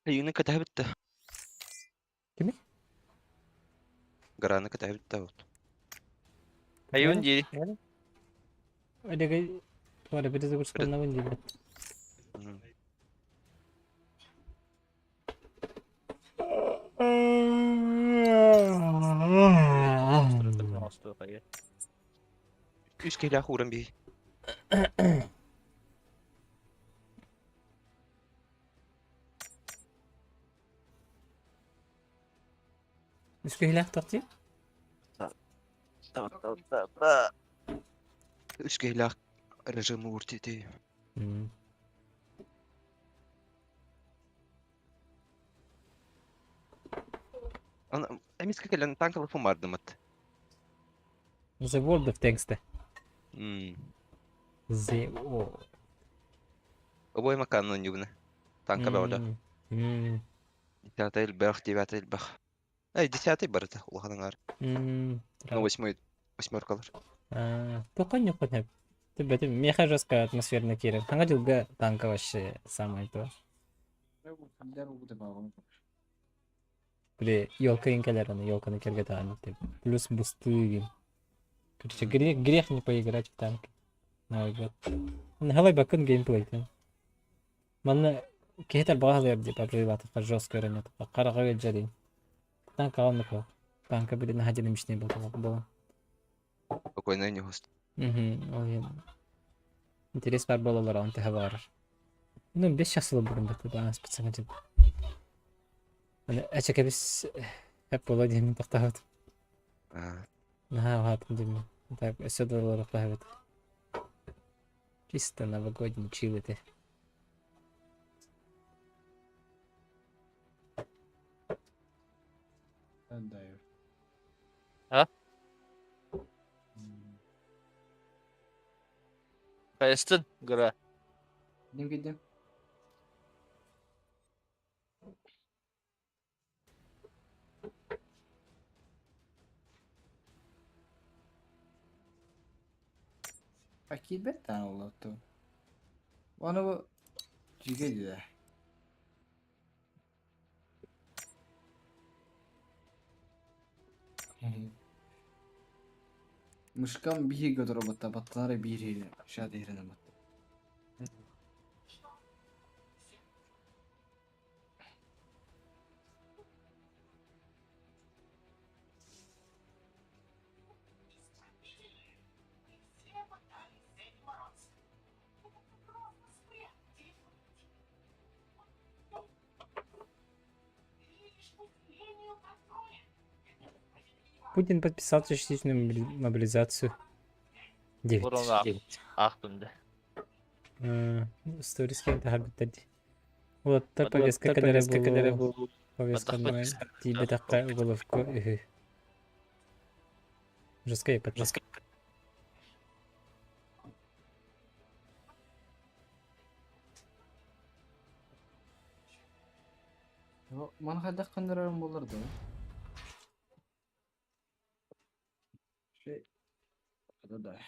Юны катабитта. Кими? Гараны катабитта вот. Айон дири. Олега, Валя, перезагрузка на вынде, блядь. Үс киһилээх ууран биһи. Үс киһилээх тохти? Үс киһилээх режим ууртити. Эмискэ кэлэн танкалыппын бардымыт. The World of Tanks да. The World. Обой макаанын онньугуна. Танка бөҕөлө. Десятый элбэх, девятый элбэх. Эй, десятый барыта улахан аҥаар. Ну, восьмой, восьмеркалар. Тоқон не Ты бәтем меха жестко атмосферно кирер. Хаңа жылга танка вообще самое то. Били елка инкалер аны елканы керге тағаны деп. Плюс бусты. Короче, грех, грех не поиграть в танки. Новый год. Халай бакын геймплей. Манна киһитер бағалар деп абжайлатықа жестко үйренет. Қараға жарин. Танк алынық. Танка били находили был было. Спокойно не гост. Угу, Интерес бар болалар, он тыға бар. Ну, бес часылы бұрын бітті, ба, специально деп. Аны әчәкә бис хәп бола деймін тоқтабыт. Наха, ватым деймін. Так, өсө доллар тоқтабыт. Чисто новогодний чил это. А? Кайыстын, гыра. Gideyim gideyim. Akid betten oldu. Bana bu Cige Мышкам биһи көтөр батта баттары биир шат иһирен батта. Путин подписал частичную мобилизацию. 9. Урона ахтынды. Сторис кем тахабиттади. Улаттар повестка кэлэрэ буолуо. Повестка тиийбэ такка уголовку үһү. Жесткая подписка. Маны хайдах кандырарым болар да. Şey. Да да.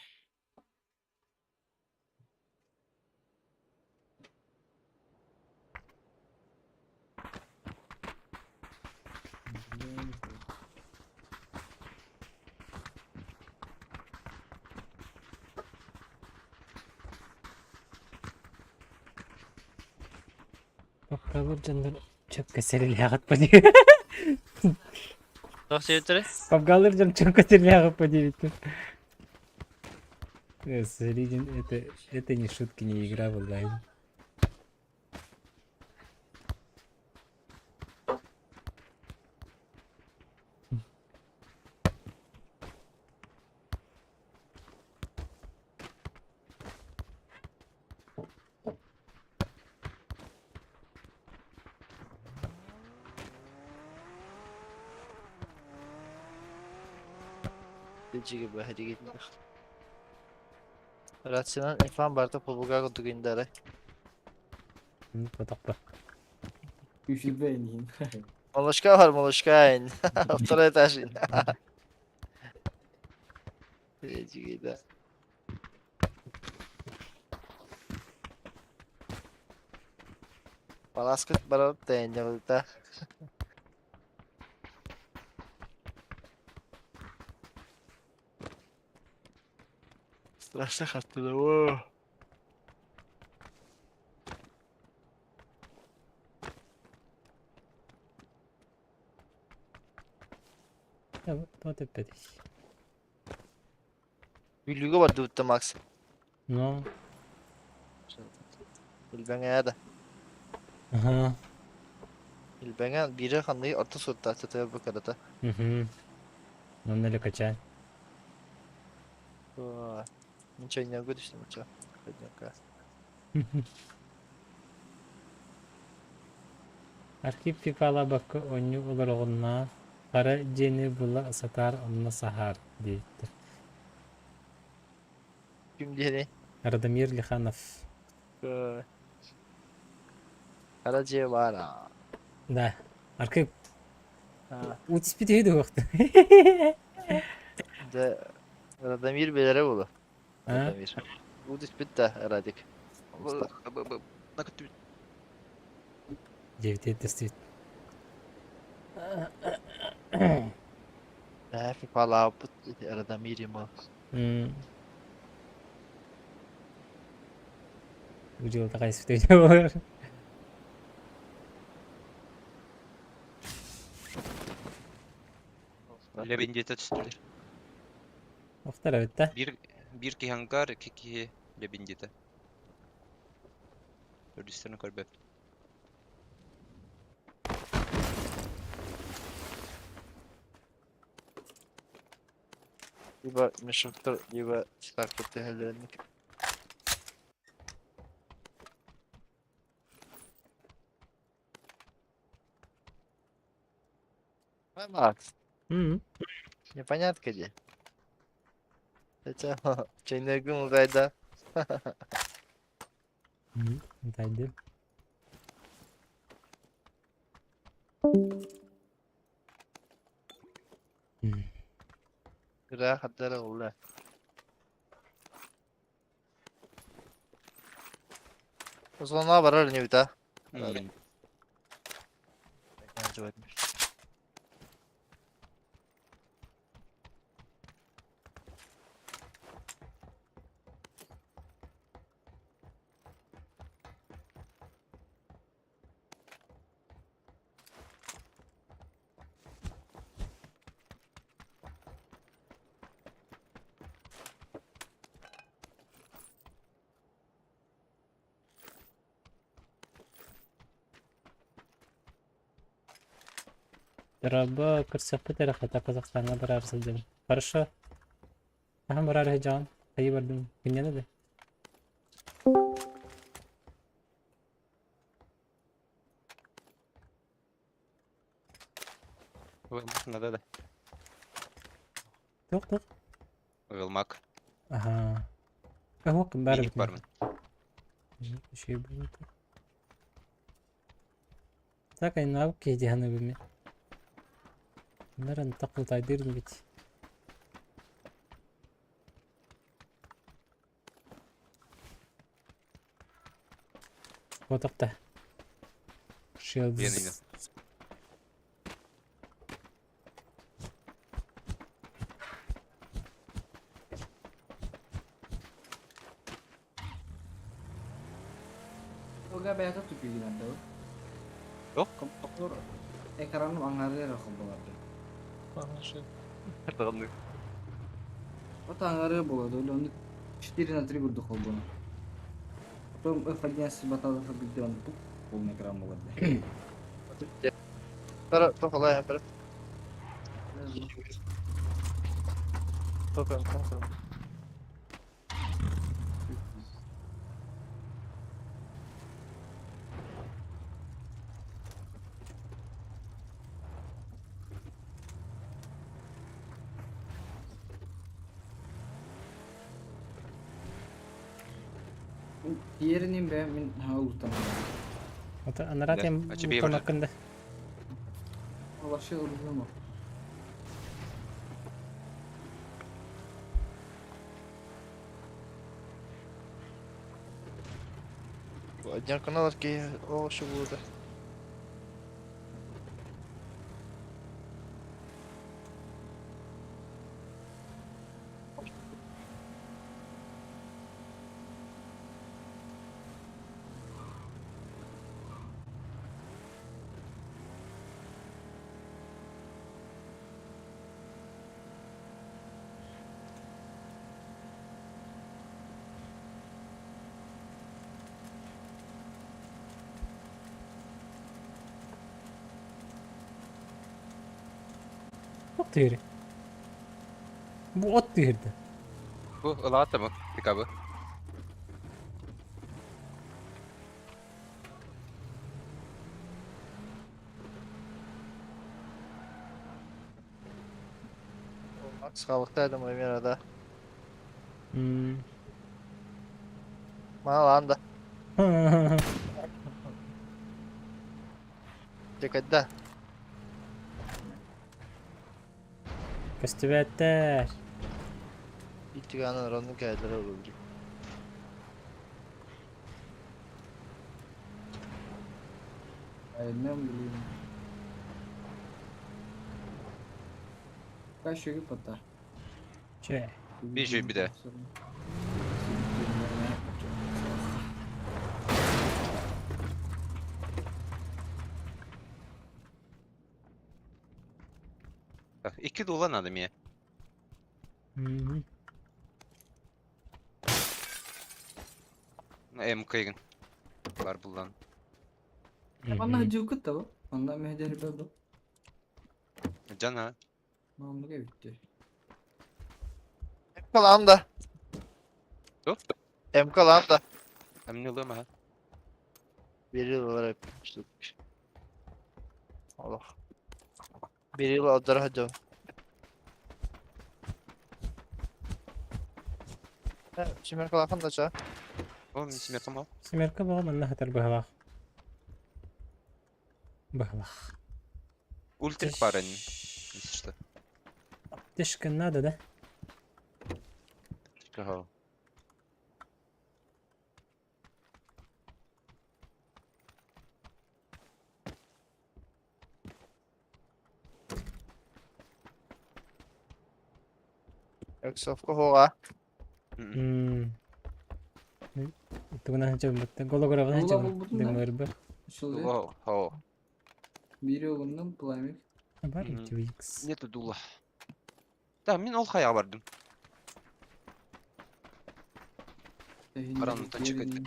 Попробуй жандар чөпкө серилягат по Тоқ себептері? Папгалыр жан чөпкө серилягат по 9. Средин, это не шутки, не игра в онлайн. Дьиги баһыригит. Рациянан инфан барыта полуга курдук индары. Потоппа. Үчүгэй иһин. Молочка бар, молочка ин. Второй этаж ин. Дьиги да. Паласкыт барар тэйэнньэҕилта. Страшно хаттыда оо. Вот опять. Бүлүүгэ бардыбытта Макс. Ну. Илбэҥээ да. Ага. Илбэҥээ биирэ ханныгы орто суоттаах тэтэр бу кырата. Угу. Ну, или качай. Ничего не могу ничего. Архив Пипала бакка онньу олороҕунна хара дьиэни була сатаар онно саһаар диэбиттэр. Ким диэни? Радомир Лиханов. Хара дьиэ баар аа. Да. Архив. Утиспит үһү дуохта. Дьэ, Радомир билэрэ буолуо. Радомир. Уу түспүт да, Радик. Диэбитэ тэстибит. Ээ, фифалаабыт Радомир ему. Бу дьылата хайыспыт буолар. Лебендиэтэ түстүлэр. Охтор эбит да. Биир биир киһи ангар, икки киһи лебендиэтэ. Өрүстэрин көрбөппүн. Либо мешоктор, либо стартер түһэллэринник. Макс, непонятно где. Хотя, чайнергун гайда. Тайды. Кыра хаттара улла. Узлана барар не бит, а? Дорообо, көрсөхпүт эрэ хата Казахстаҥҥа бараары сылдьабын. Хорошо. Хаһан бараары сылдьаҕын? Хайыы бардым. Күннэнэ да? Ылмак надо да. Туох туох? Ылмак. Аһаа. Оһуох баар Биник эбит. бармын. Үчүгэй буолуо. Так айнаабыт киһи дии саныыбын мин. Нар антах кылтайдыыр бит. Отохта. Биэн Shields. Oga бэйэтэ тупигинэн да. Yok. Компьютер экраным аҥаарыгар холболорду. Вот аҥаары буолар, ону 4 на 3 курдук холбоно. Потом F11 баталов билден пук полный экран буолар. Тохолай бір. Токон, токон. Тиэриним бэ мин хаалутан. Ото анараа Да, тем а тебе лутамаккын да. Вообще ылыгым. Дьарканалар киһи ол шубууда. От тыыры. Бу от тыырды. Бу ылаата бу пикабы. Макс халыктайдым Ремерада. Мана лаан да. Дьэкэддэ. Көстүбэттэр. Итиганын ронун кээдere olabilir. Aynen bileyim. Kaç yükü pata. Чэ. Bir şey bir de. Так, икки дула надо мне. МК-гын. Бар булан. Манна жукут та бу. Онда мехдер бу. Жана. Мамлыга битти. МК лаан да. Ту? МК лаан да. Эмне ылыам аха. Bir yıl olarak yapmıştık. Allah. Bir yıl adara hadi. Şimdi kalkan da ça. О, мин семеркам ал. Семерка буга манна хатар быһалаах. Быһалаах. Ультрик бар они. Если что. Аптечка надо, да? Ага. Yoksa hoğa. Тугунан ханча Гологорован ханча Ула булбутун да? Дымырбы. Шылды. О, о. Бири оғыннан пламик. Бар Мгм. Твикс. Нету дула. Да, мин ол хаяга бардым. Каранын точка эти.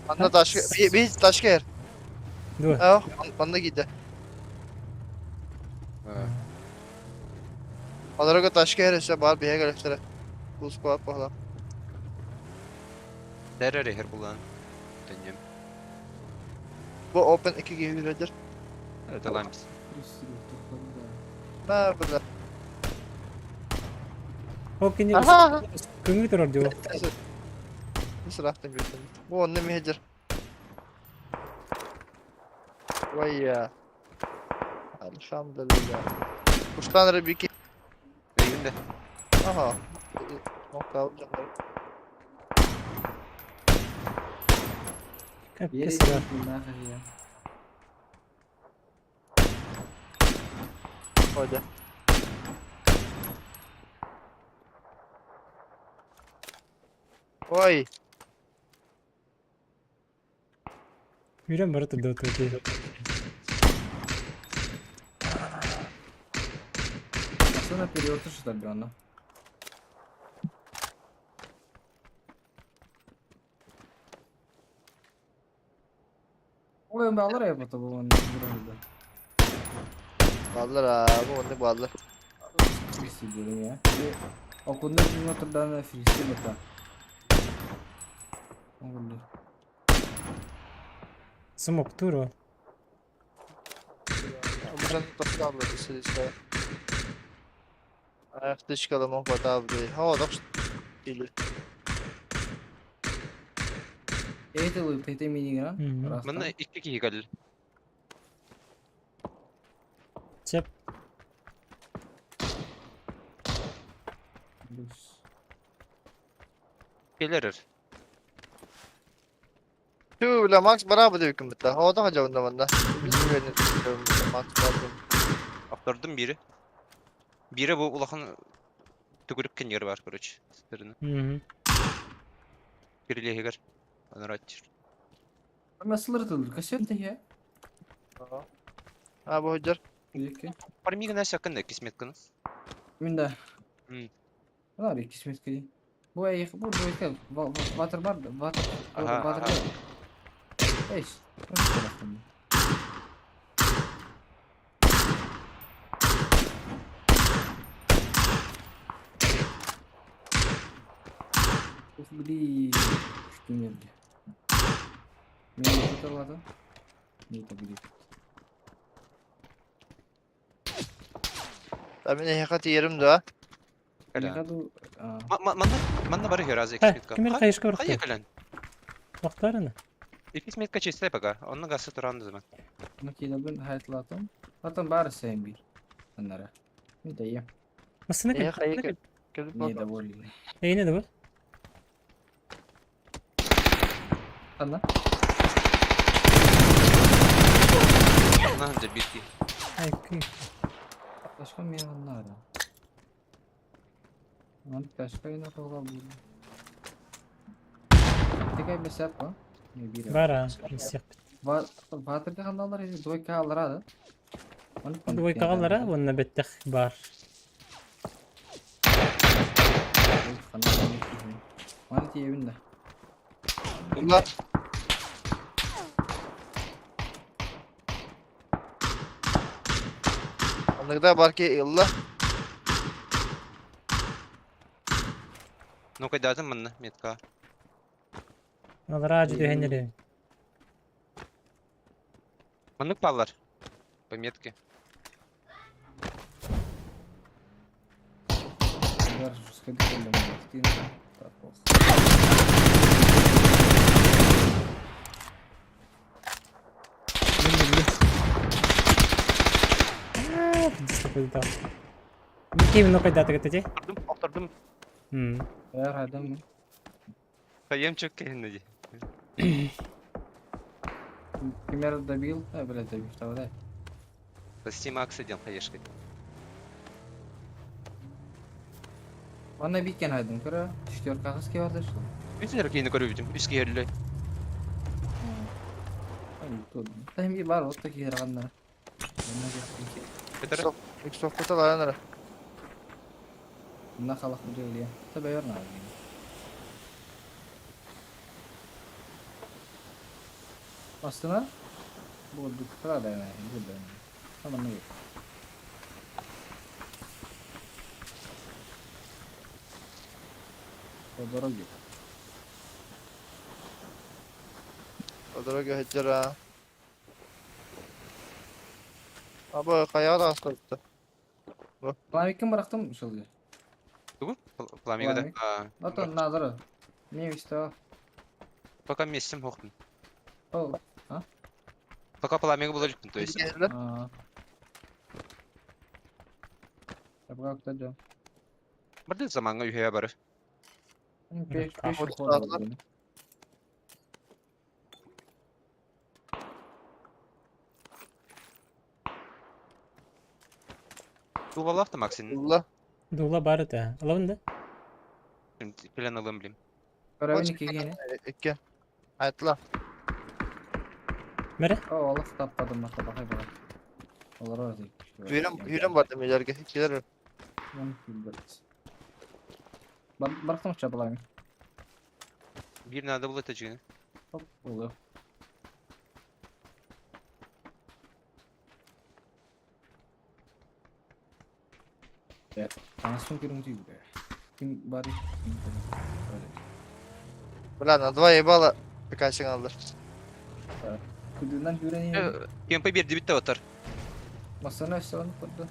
Anda taşka bir, bir taşka yer. Дуо. Ah, banda gidi. Аларга taşka yer ise бар биһэ гэлэхтэрэ. Бус куап баһла. Дәрәре хер булан. Дөньям. Bu open 2 gibi Это лампс. На бля. Ол кини Аха. көңүл турар дио. Сырахтан көрдüm. Bu онны мехедер. Vay ya. Elhamdülillah. Kuştan Rebiki. Өйүндә. Aha. Nokta alacağım. Капец. Hadi. Ой. Үрэн бара турда туути. Асана перевертыш табиона. Ой, балар я потом он вроде. Bağlar abi onu bağlar. Фриси ya. Окунда жима турдан фриси бата. Оңды. Смок туро. Buradan topu aldı işte. Птичкалар хватал, О, так или. Это лыт, это мини-игра. Мгм. Раз Манна там. икки киһи кэлл. Чеп. Плюс. Келерер. Түү, бля, Макс барабы деп ким битте. О, да жабында манда. Biz güvenli Макс барабы. Автордун бири. Бири бу улахан түгүрүк кенер бар, короче. Стерин. Мгм. Кирилегер. Анарат. Насылыр кассета я. А, бу хожар. Екі. Пармигна сякын кисметкин. Мен да. М. Мына бір кисметке дейін. Бу аяқ, бу двойка, ватер бар, ватер, Ага, ватер ага. бар. Эй, Ух, блин, что мерли. Мен это ладно. Не это будет. Та мен хакат yerim да. Не ходу. Манна манна бары херазы Ха, кисметка. кимер кайышка Кая барықты. кэлэн? Вақтарына. Кисметка чистай пока. Онны гасы туран zaman. Македабын хайтлатым. Потом бары сайын бир. Аннара. Мен да ем. Масына Э, кел. хайы келип Недовольный. Эйне да бұл? Анна. Онна ханжа бир ки. Ай, күй. Başka мен аннара. Аны ташка ина кылга бу. Текай бесеп па. Не бир. Бар, а. Мисяқ. Батырга кандалар эзи двойка алар да. Двойка алар, онна беттех бар. Аны тиебин да. Bunlar Anlıkta бар ки ылла. Ну кайдатын манна метка. Алар ажы дөһеннери. Маннык паллар. По метке. Бар сходи келдем. Так, ох. Ким ну кайдаты кетти? Автордум, автордум. М. Эр адам. Хаем чөк кенди. Пример добил, а, блядь, добил, давай. Спасти Макса ден хаешкой. Ана биткен айдым, кара, четверка кыз кебарды шул. Үз кейini көрүп үс киһерле. Тайм би бар, вот такие раганнар. Бетер. Иксофта лаянара. Мына халак бу эле. Таба yorna. Астына бу дуктра да, бу да. Тамам не. По дороге. По дороге хеджера. Абы каяга да астырды. Пламиккин бырактым ушул. Тугу? Пламига да. Ото назар. Мен исто. Пока местем хохтун. О, Пока пламига было липн, то есть. а. Табга жо. Барды заманга үйе бары. Пеш пеш Вот ход. Тувалах та Максин. Ылла. Дула бар это. Алабын да? Плен алым блин. Карабин кигене. Икки. Айтла. Мере? О, Аллах таппадым мата бакай бак. Олар бар дейт. Үйрен үйрен бар демелерге. Келер. Барактым чабалайм. Бир надо было тажыгы. Хоп, болду. Анасын көрүң тийди. Ким бар? Бля, на два ебала Пикасик алды. Күдүнөн хүрен КМП бир дебитте отар. Масана сон курду.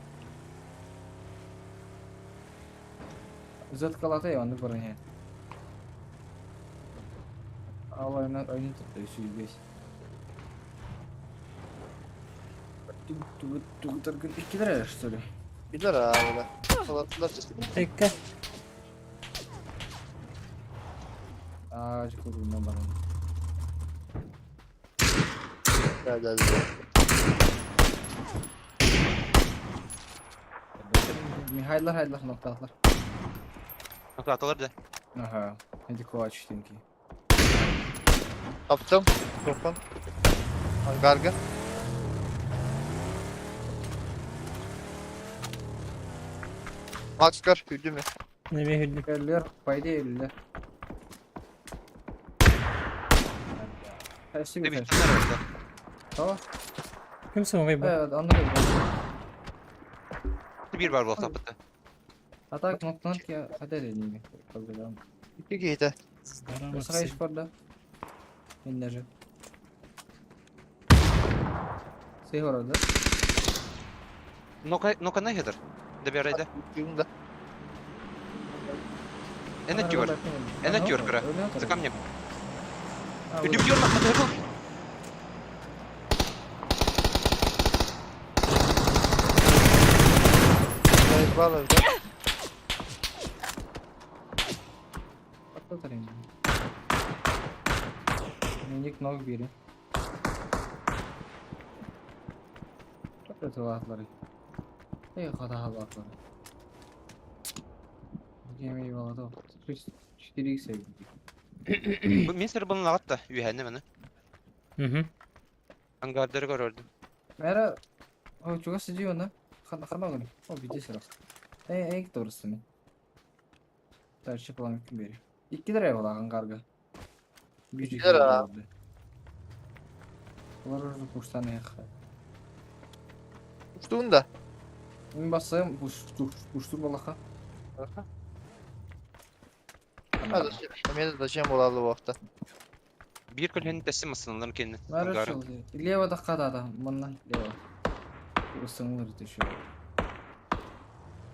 Заткалата я, оннук баран иһэр. Ал ойнун турда үсүйбэс. Тугутаргын иккилэр эрэ, что ли? Билэр аа, Салаттылар. Текка. Аа, жукурунан баран. Да, да, да. Михайлар хайлар нокталар. Ноктаатылар да. Ага, эти кулачтинки. Таптым. Топтон. Ангарга. Макс көр, үрдү мө? Неме хүрдүм. Өллөр, по идее өллөр. Спасибо. Tamam. Ким суоҕай бу? Evet anladım. Биир баар буолуохтаах бытта. А так ноктанат я хотя не Икки киһитэ. Здорово. Сахайш бар да. Мен даже. Сейхор да. Ну-ка, ну-ка нахедер. Добирай, да. Юнда. Эн өттүгэр. Эн өттүгэр кыра. За камнем. Үрдүк юрма, матыргыл. Бар да. Миник ног бири. Çok Эй, хата халатлары. Гемей балада. 4x Бу мин сэр бұны ағатта, үйәні мені. Мгм. Ангардары көрөрдүм. Мэра, о, чуга сиди она. Хана хана гани. О, види сера. Эй, эй, doğrusu мен. Дальше план бери. 2 liraya var angarga. Bir 2 lira. Олар уже курстан эх. Uçtuğun da. Мен бассам, уштур балаха. Мен зачем болады bu hafta? Бир көлһен тәсі масыналарын кенен. Мэра Ангары. шул. Лево да када мыннан лево. Усыңлыр еще.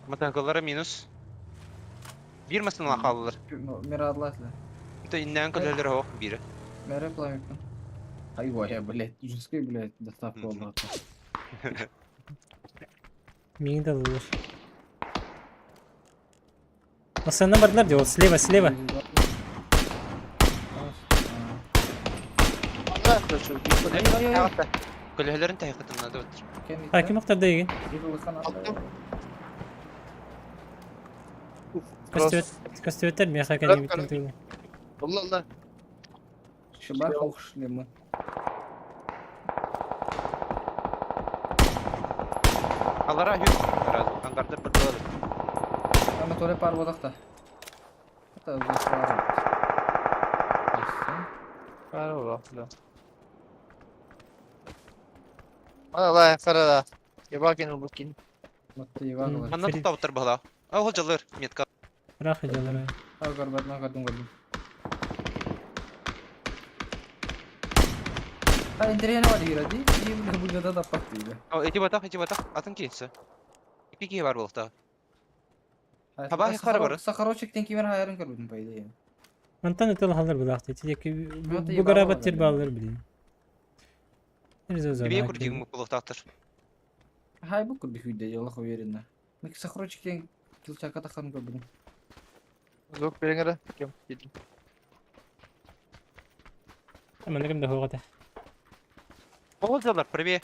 Матангалары минус. Бир масынала қалылар. Мера адлатлы. Это иннән көлһөлөр хоқ бири. Мэра пламикпен. Айва, я, блядь, жесткий, блядь, доставка болду. Миңин да лылыр. Масына бардылар де, вот слева, слева. Көлһөлөрүн тәһи кытыннады бытыр. А, ким охтарда еген? Аттым. Костюметтер меха кәне битен Allah Allah. Шыбар хоқшлемы. Алара хүс. Ангардар бір болады. Ама толе пар бодақта. Это уже Kara Allah kara da. Yabakin bukin. Манна тоқтап бала. А ол жалыр метка. Рах жалыр. А, горбатна көрдüm көрдüm. А, интерьер бар игра, ди? И бля, bu да пак дейді. О, эти батах, эти батах. Атын кейсі. Ики ки бар болта. Хаба хара бар. Сахарочектен кимер хайрын көрдüm по идее. Мантан өтел халар булакты. Тиеки Вот бу гарабат тер баллар билин. Бие күрдигім болуқтақтыр. Хай бу күрдү хүйдө, ялах уверенно. Мен сахарочектен килчака тахан көрдüm. Звук береңere. Кем? Дедим. Аман ким да хогата. Ол жалыр, правее.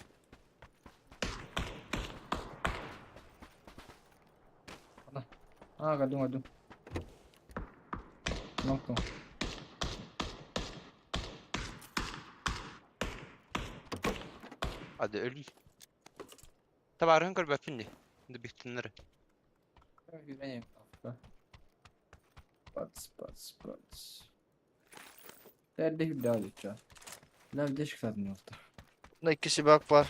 А, көрдüm көрдüm. Ноктом. Hadi öl. Табарын көрбөппүн ди. Инде биктиннер. Пац, пац, пац. Дәрді хүлді алып Лав дешік сатын yoktu. Bunda ikisi bak var.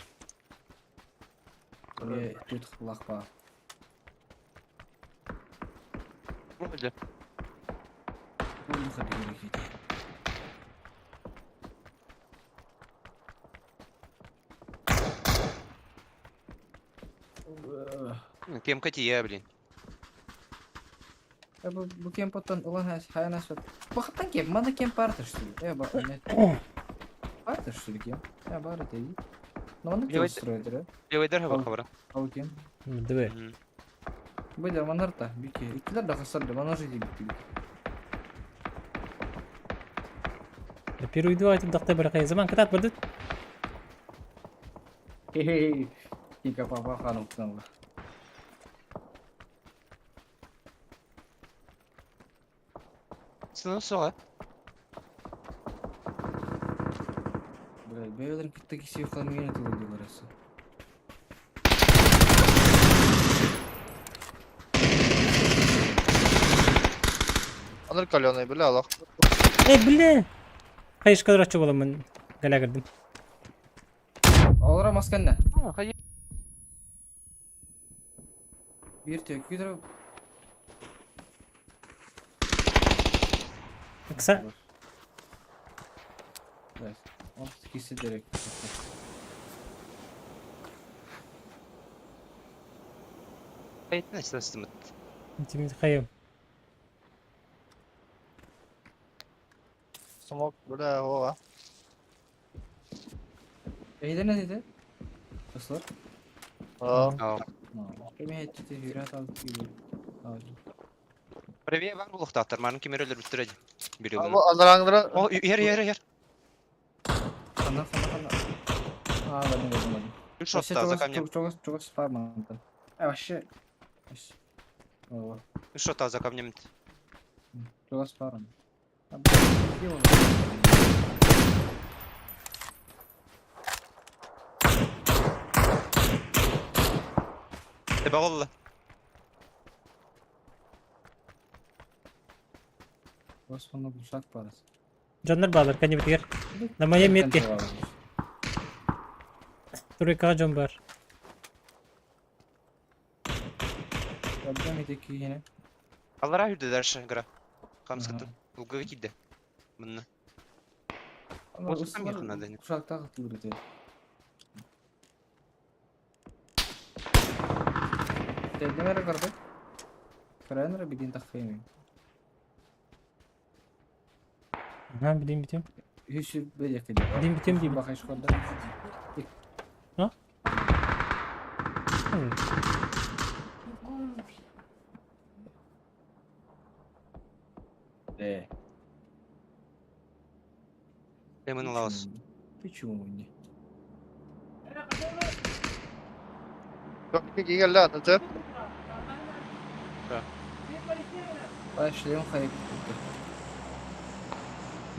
Е, төрт құлақ бар. Öldü. Бұл қады керек еді. Кемка тие, блин. Бу бу кемпоттан ылан хайан аспат. Бахтан кемп, мана кемп баар что ли? Э, ба, нет. Баар что ли кемп? Э, бар это и. Но он Левый- кто строит, да? Левайдар Ал. хабар хабара. Ал кем? Давай. Быдыр манарта, бики. Иккилер да хасар да, манар жиди бики. Первый два этим дахта баракай. Заман катат бардыт. Хе-хе. Тика папа ханыптан. Сыны соға. Бля, бэйлер китте киси хан мени тылы диларасы. Аныр каленый, бля, Аллах. Эй, бля. Хайш кадрачы боламын. Галя кирдим. Алара масканна. Хайы. Бир тек күдер. Кса. Evet. Al ikisi direkt. Айтна састымыт. Тимит хайым. Смок, бля, ова. Eyde ne dedi? Islar. А, Кеме хетчити хүрәт алып килде. Правее бар булуктатыр. Марын кемерелер бүтүрөдү. Бири бу алараңдыра О, ер ер ер. Хана хана хана. А, ben de görmedim. Үч шотта за камнем. Çok çok çok spam. Э, вообще. О, Үч шотта за камнем. çok spam. Тебе голла. Osmanlı bulsak parası. Жаннар балар, кәне битер. На моей метке. Тройка жон бар. Yapacağım eteki yine. Алара хүрдү дальше гра. Камскатын. Улгы кидде. Мынны. Ama Olsun tam yakın ıslar adayım. kuşakta katılır dedi. Dedim mere kardeş. Karayanlara bir din takayım. Ага, билим битем. Hiç böyle yakın. Дим битем дим. Bakış koyda. De. Лемон лаос. Почему не? кигелле аты. Başlayalım kayıp.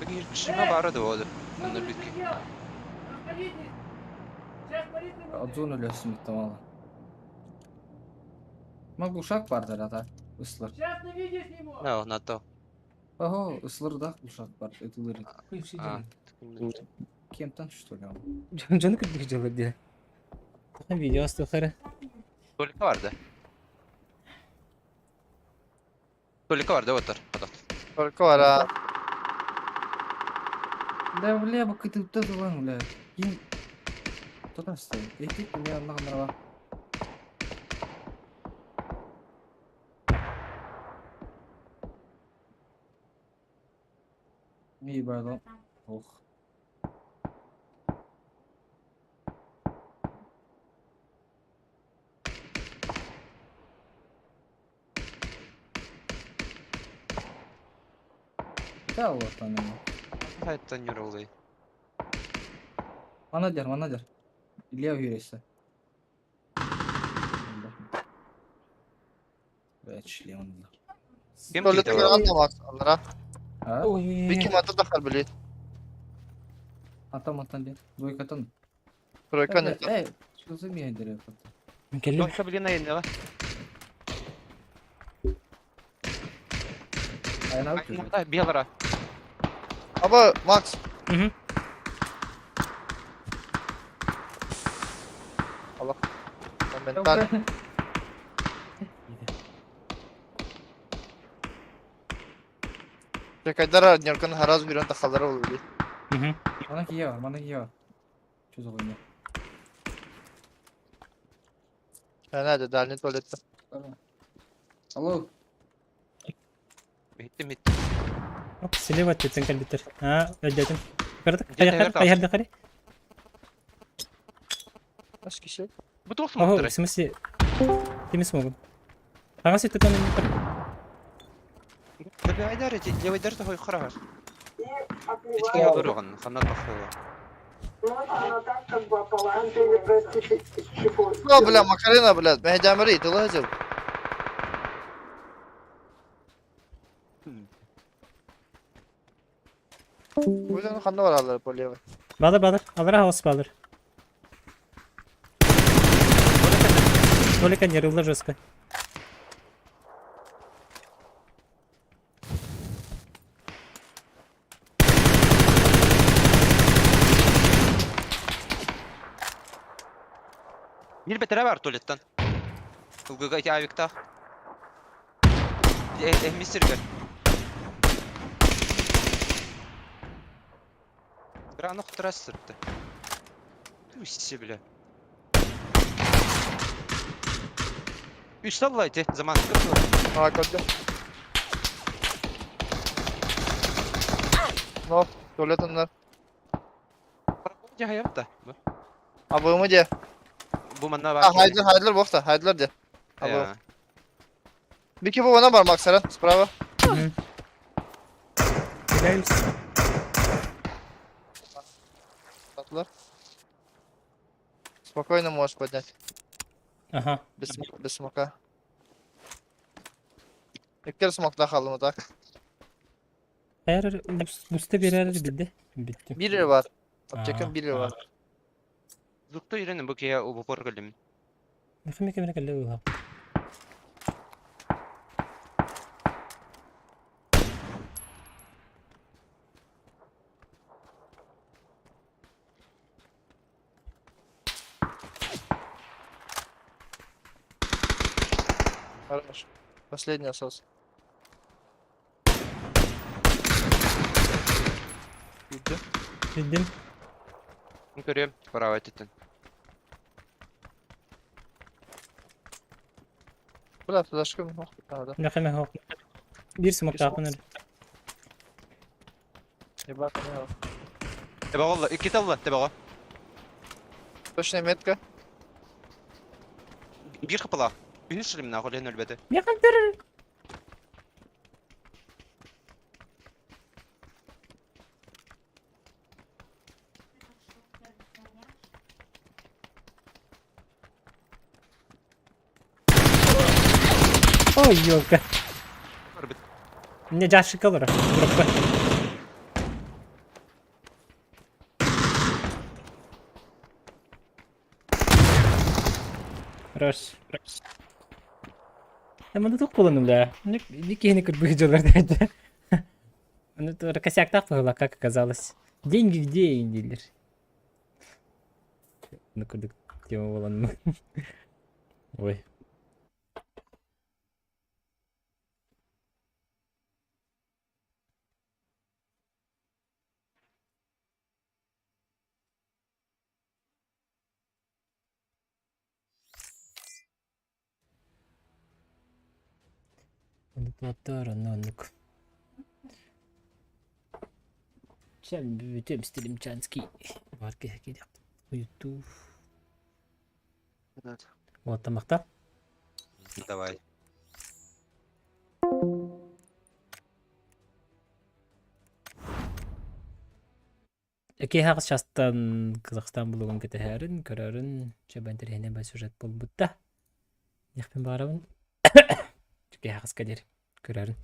Беги шима бары да болду. Мынны битки. Adun ölüyorsun tamam. Ama bu uşak vardır hata. Islar. Да, на то. Oho, ıslar da uşak var. Edilir. А. Кемтан что ли? Жаны кирдик жылы ди. Видео астыхары. Только барды. Только барды отыр. Атат. Только бар, а. Да, бля, бу кытып да lan бля. Ким Кто там стоит? Эти меня нахрен Ебало. Ох. Да вот она. Хайта нюролый. Манадер, манадер. Илья уверился. Бля, член. Кем Туалетке киде? кирген Макс, алара. А? Ой. Бики мата дахар билет. Атам атам бер. Двойка тон. Тройка не. Эй, что за меня дерет? Келдим. Только блин айнела. А я на Да, белара. Аба Макс. Мгм. Аллах. Моментально. Чекайдар неркан хараз бирен тахалары болду билет. Мгм. Мана кие бар, мана кие бар. Что за хуйня? Nerede дальний туалетте. Алло. Иһиттим, иһиттим. Оп, слева өттүттэн кэлбиттэр. Аа, өйдөөтүм. Кыратык, Дьэ, хайахар, тэһэр хайахар дахари. Ас кисе. Бу туох Ого, смоктары? в смысле, тими смогу. Хаҥас өттүттэн өлбүттэр. Добивайдар эти, левайдар такой хорош. Ички олоруган, ханна тахсыла. Ну, бля, Макарена, блядь, Мехедямри, ты лазил? Buradan ханна баралар по левой. Балыр, балыр. Алара хаос балыр. Толика нервла жестко. Бир бетере бар туалеттан. Ылгыга ити авиктах. Мистер Гранох трассырты. Туйся, бля. Үс талла ити, заман А, көрдө. Но, туалет оннар. Жахаямта. А бу де? Бу манна бар. А, хайдыр, хайдыр бохта, хайдыр де. А бу. Бики бу она бар Максара, справа. Теряемся. Атлар. Спокойно можешь поднять. Ага. Без, без смока. Иккер смокта халым так. Хайар буста берер билде. Битти. Biri var. Аптека А, biri var. Зукто ирен бу кия убупор көлүм. Нахами камера кэллэ ула. Хорошо. Последний остался. Иди. Билдим. Көрөм, право этиттен. Бля, флешка ох, надо. Нахами хок. Бир смок таакын. Ебать, не надо. Тебаголла, икки талла, тебаго. Точная метка. Бир хапала. Үһүс шилим нахуй лен өлбөтө. Яхантыр. Ой, ёлка. Мне жаши калора. Дропка. Хорош. Я могу тут кулану, бля. Никакие не курбы дела. Ну, это косяк так было, как оказалось. Деньги где, дилер? Ну, куда тема была, Ой. Оннук. Чем бүтем стилим чанский. Бар киһи YouTube. Вот тамакта. Давай. Эки хагыс частан Казахстан булугун кетеһәрин, көрөрүн, чөбәнтер ба сюжет булбутта. Нехпин барабын. Эки хагыс кадер көрөрүн.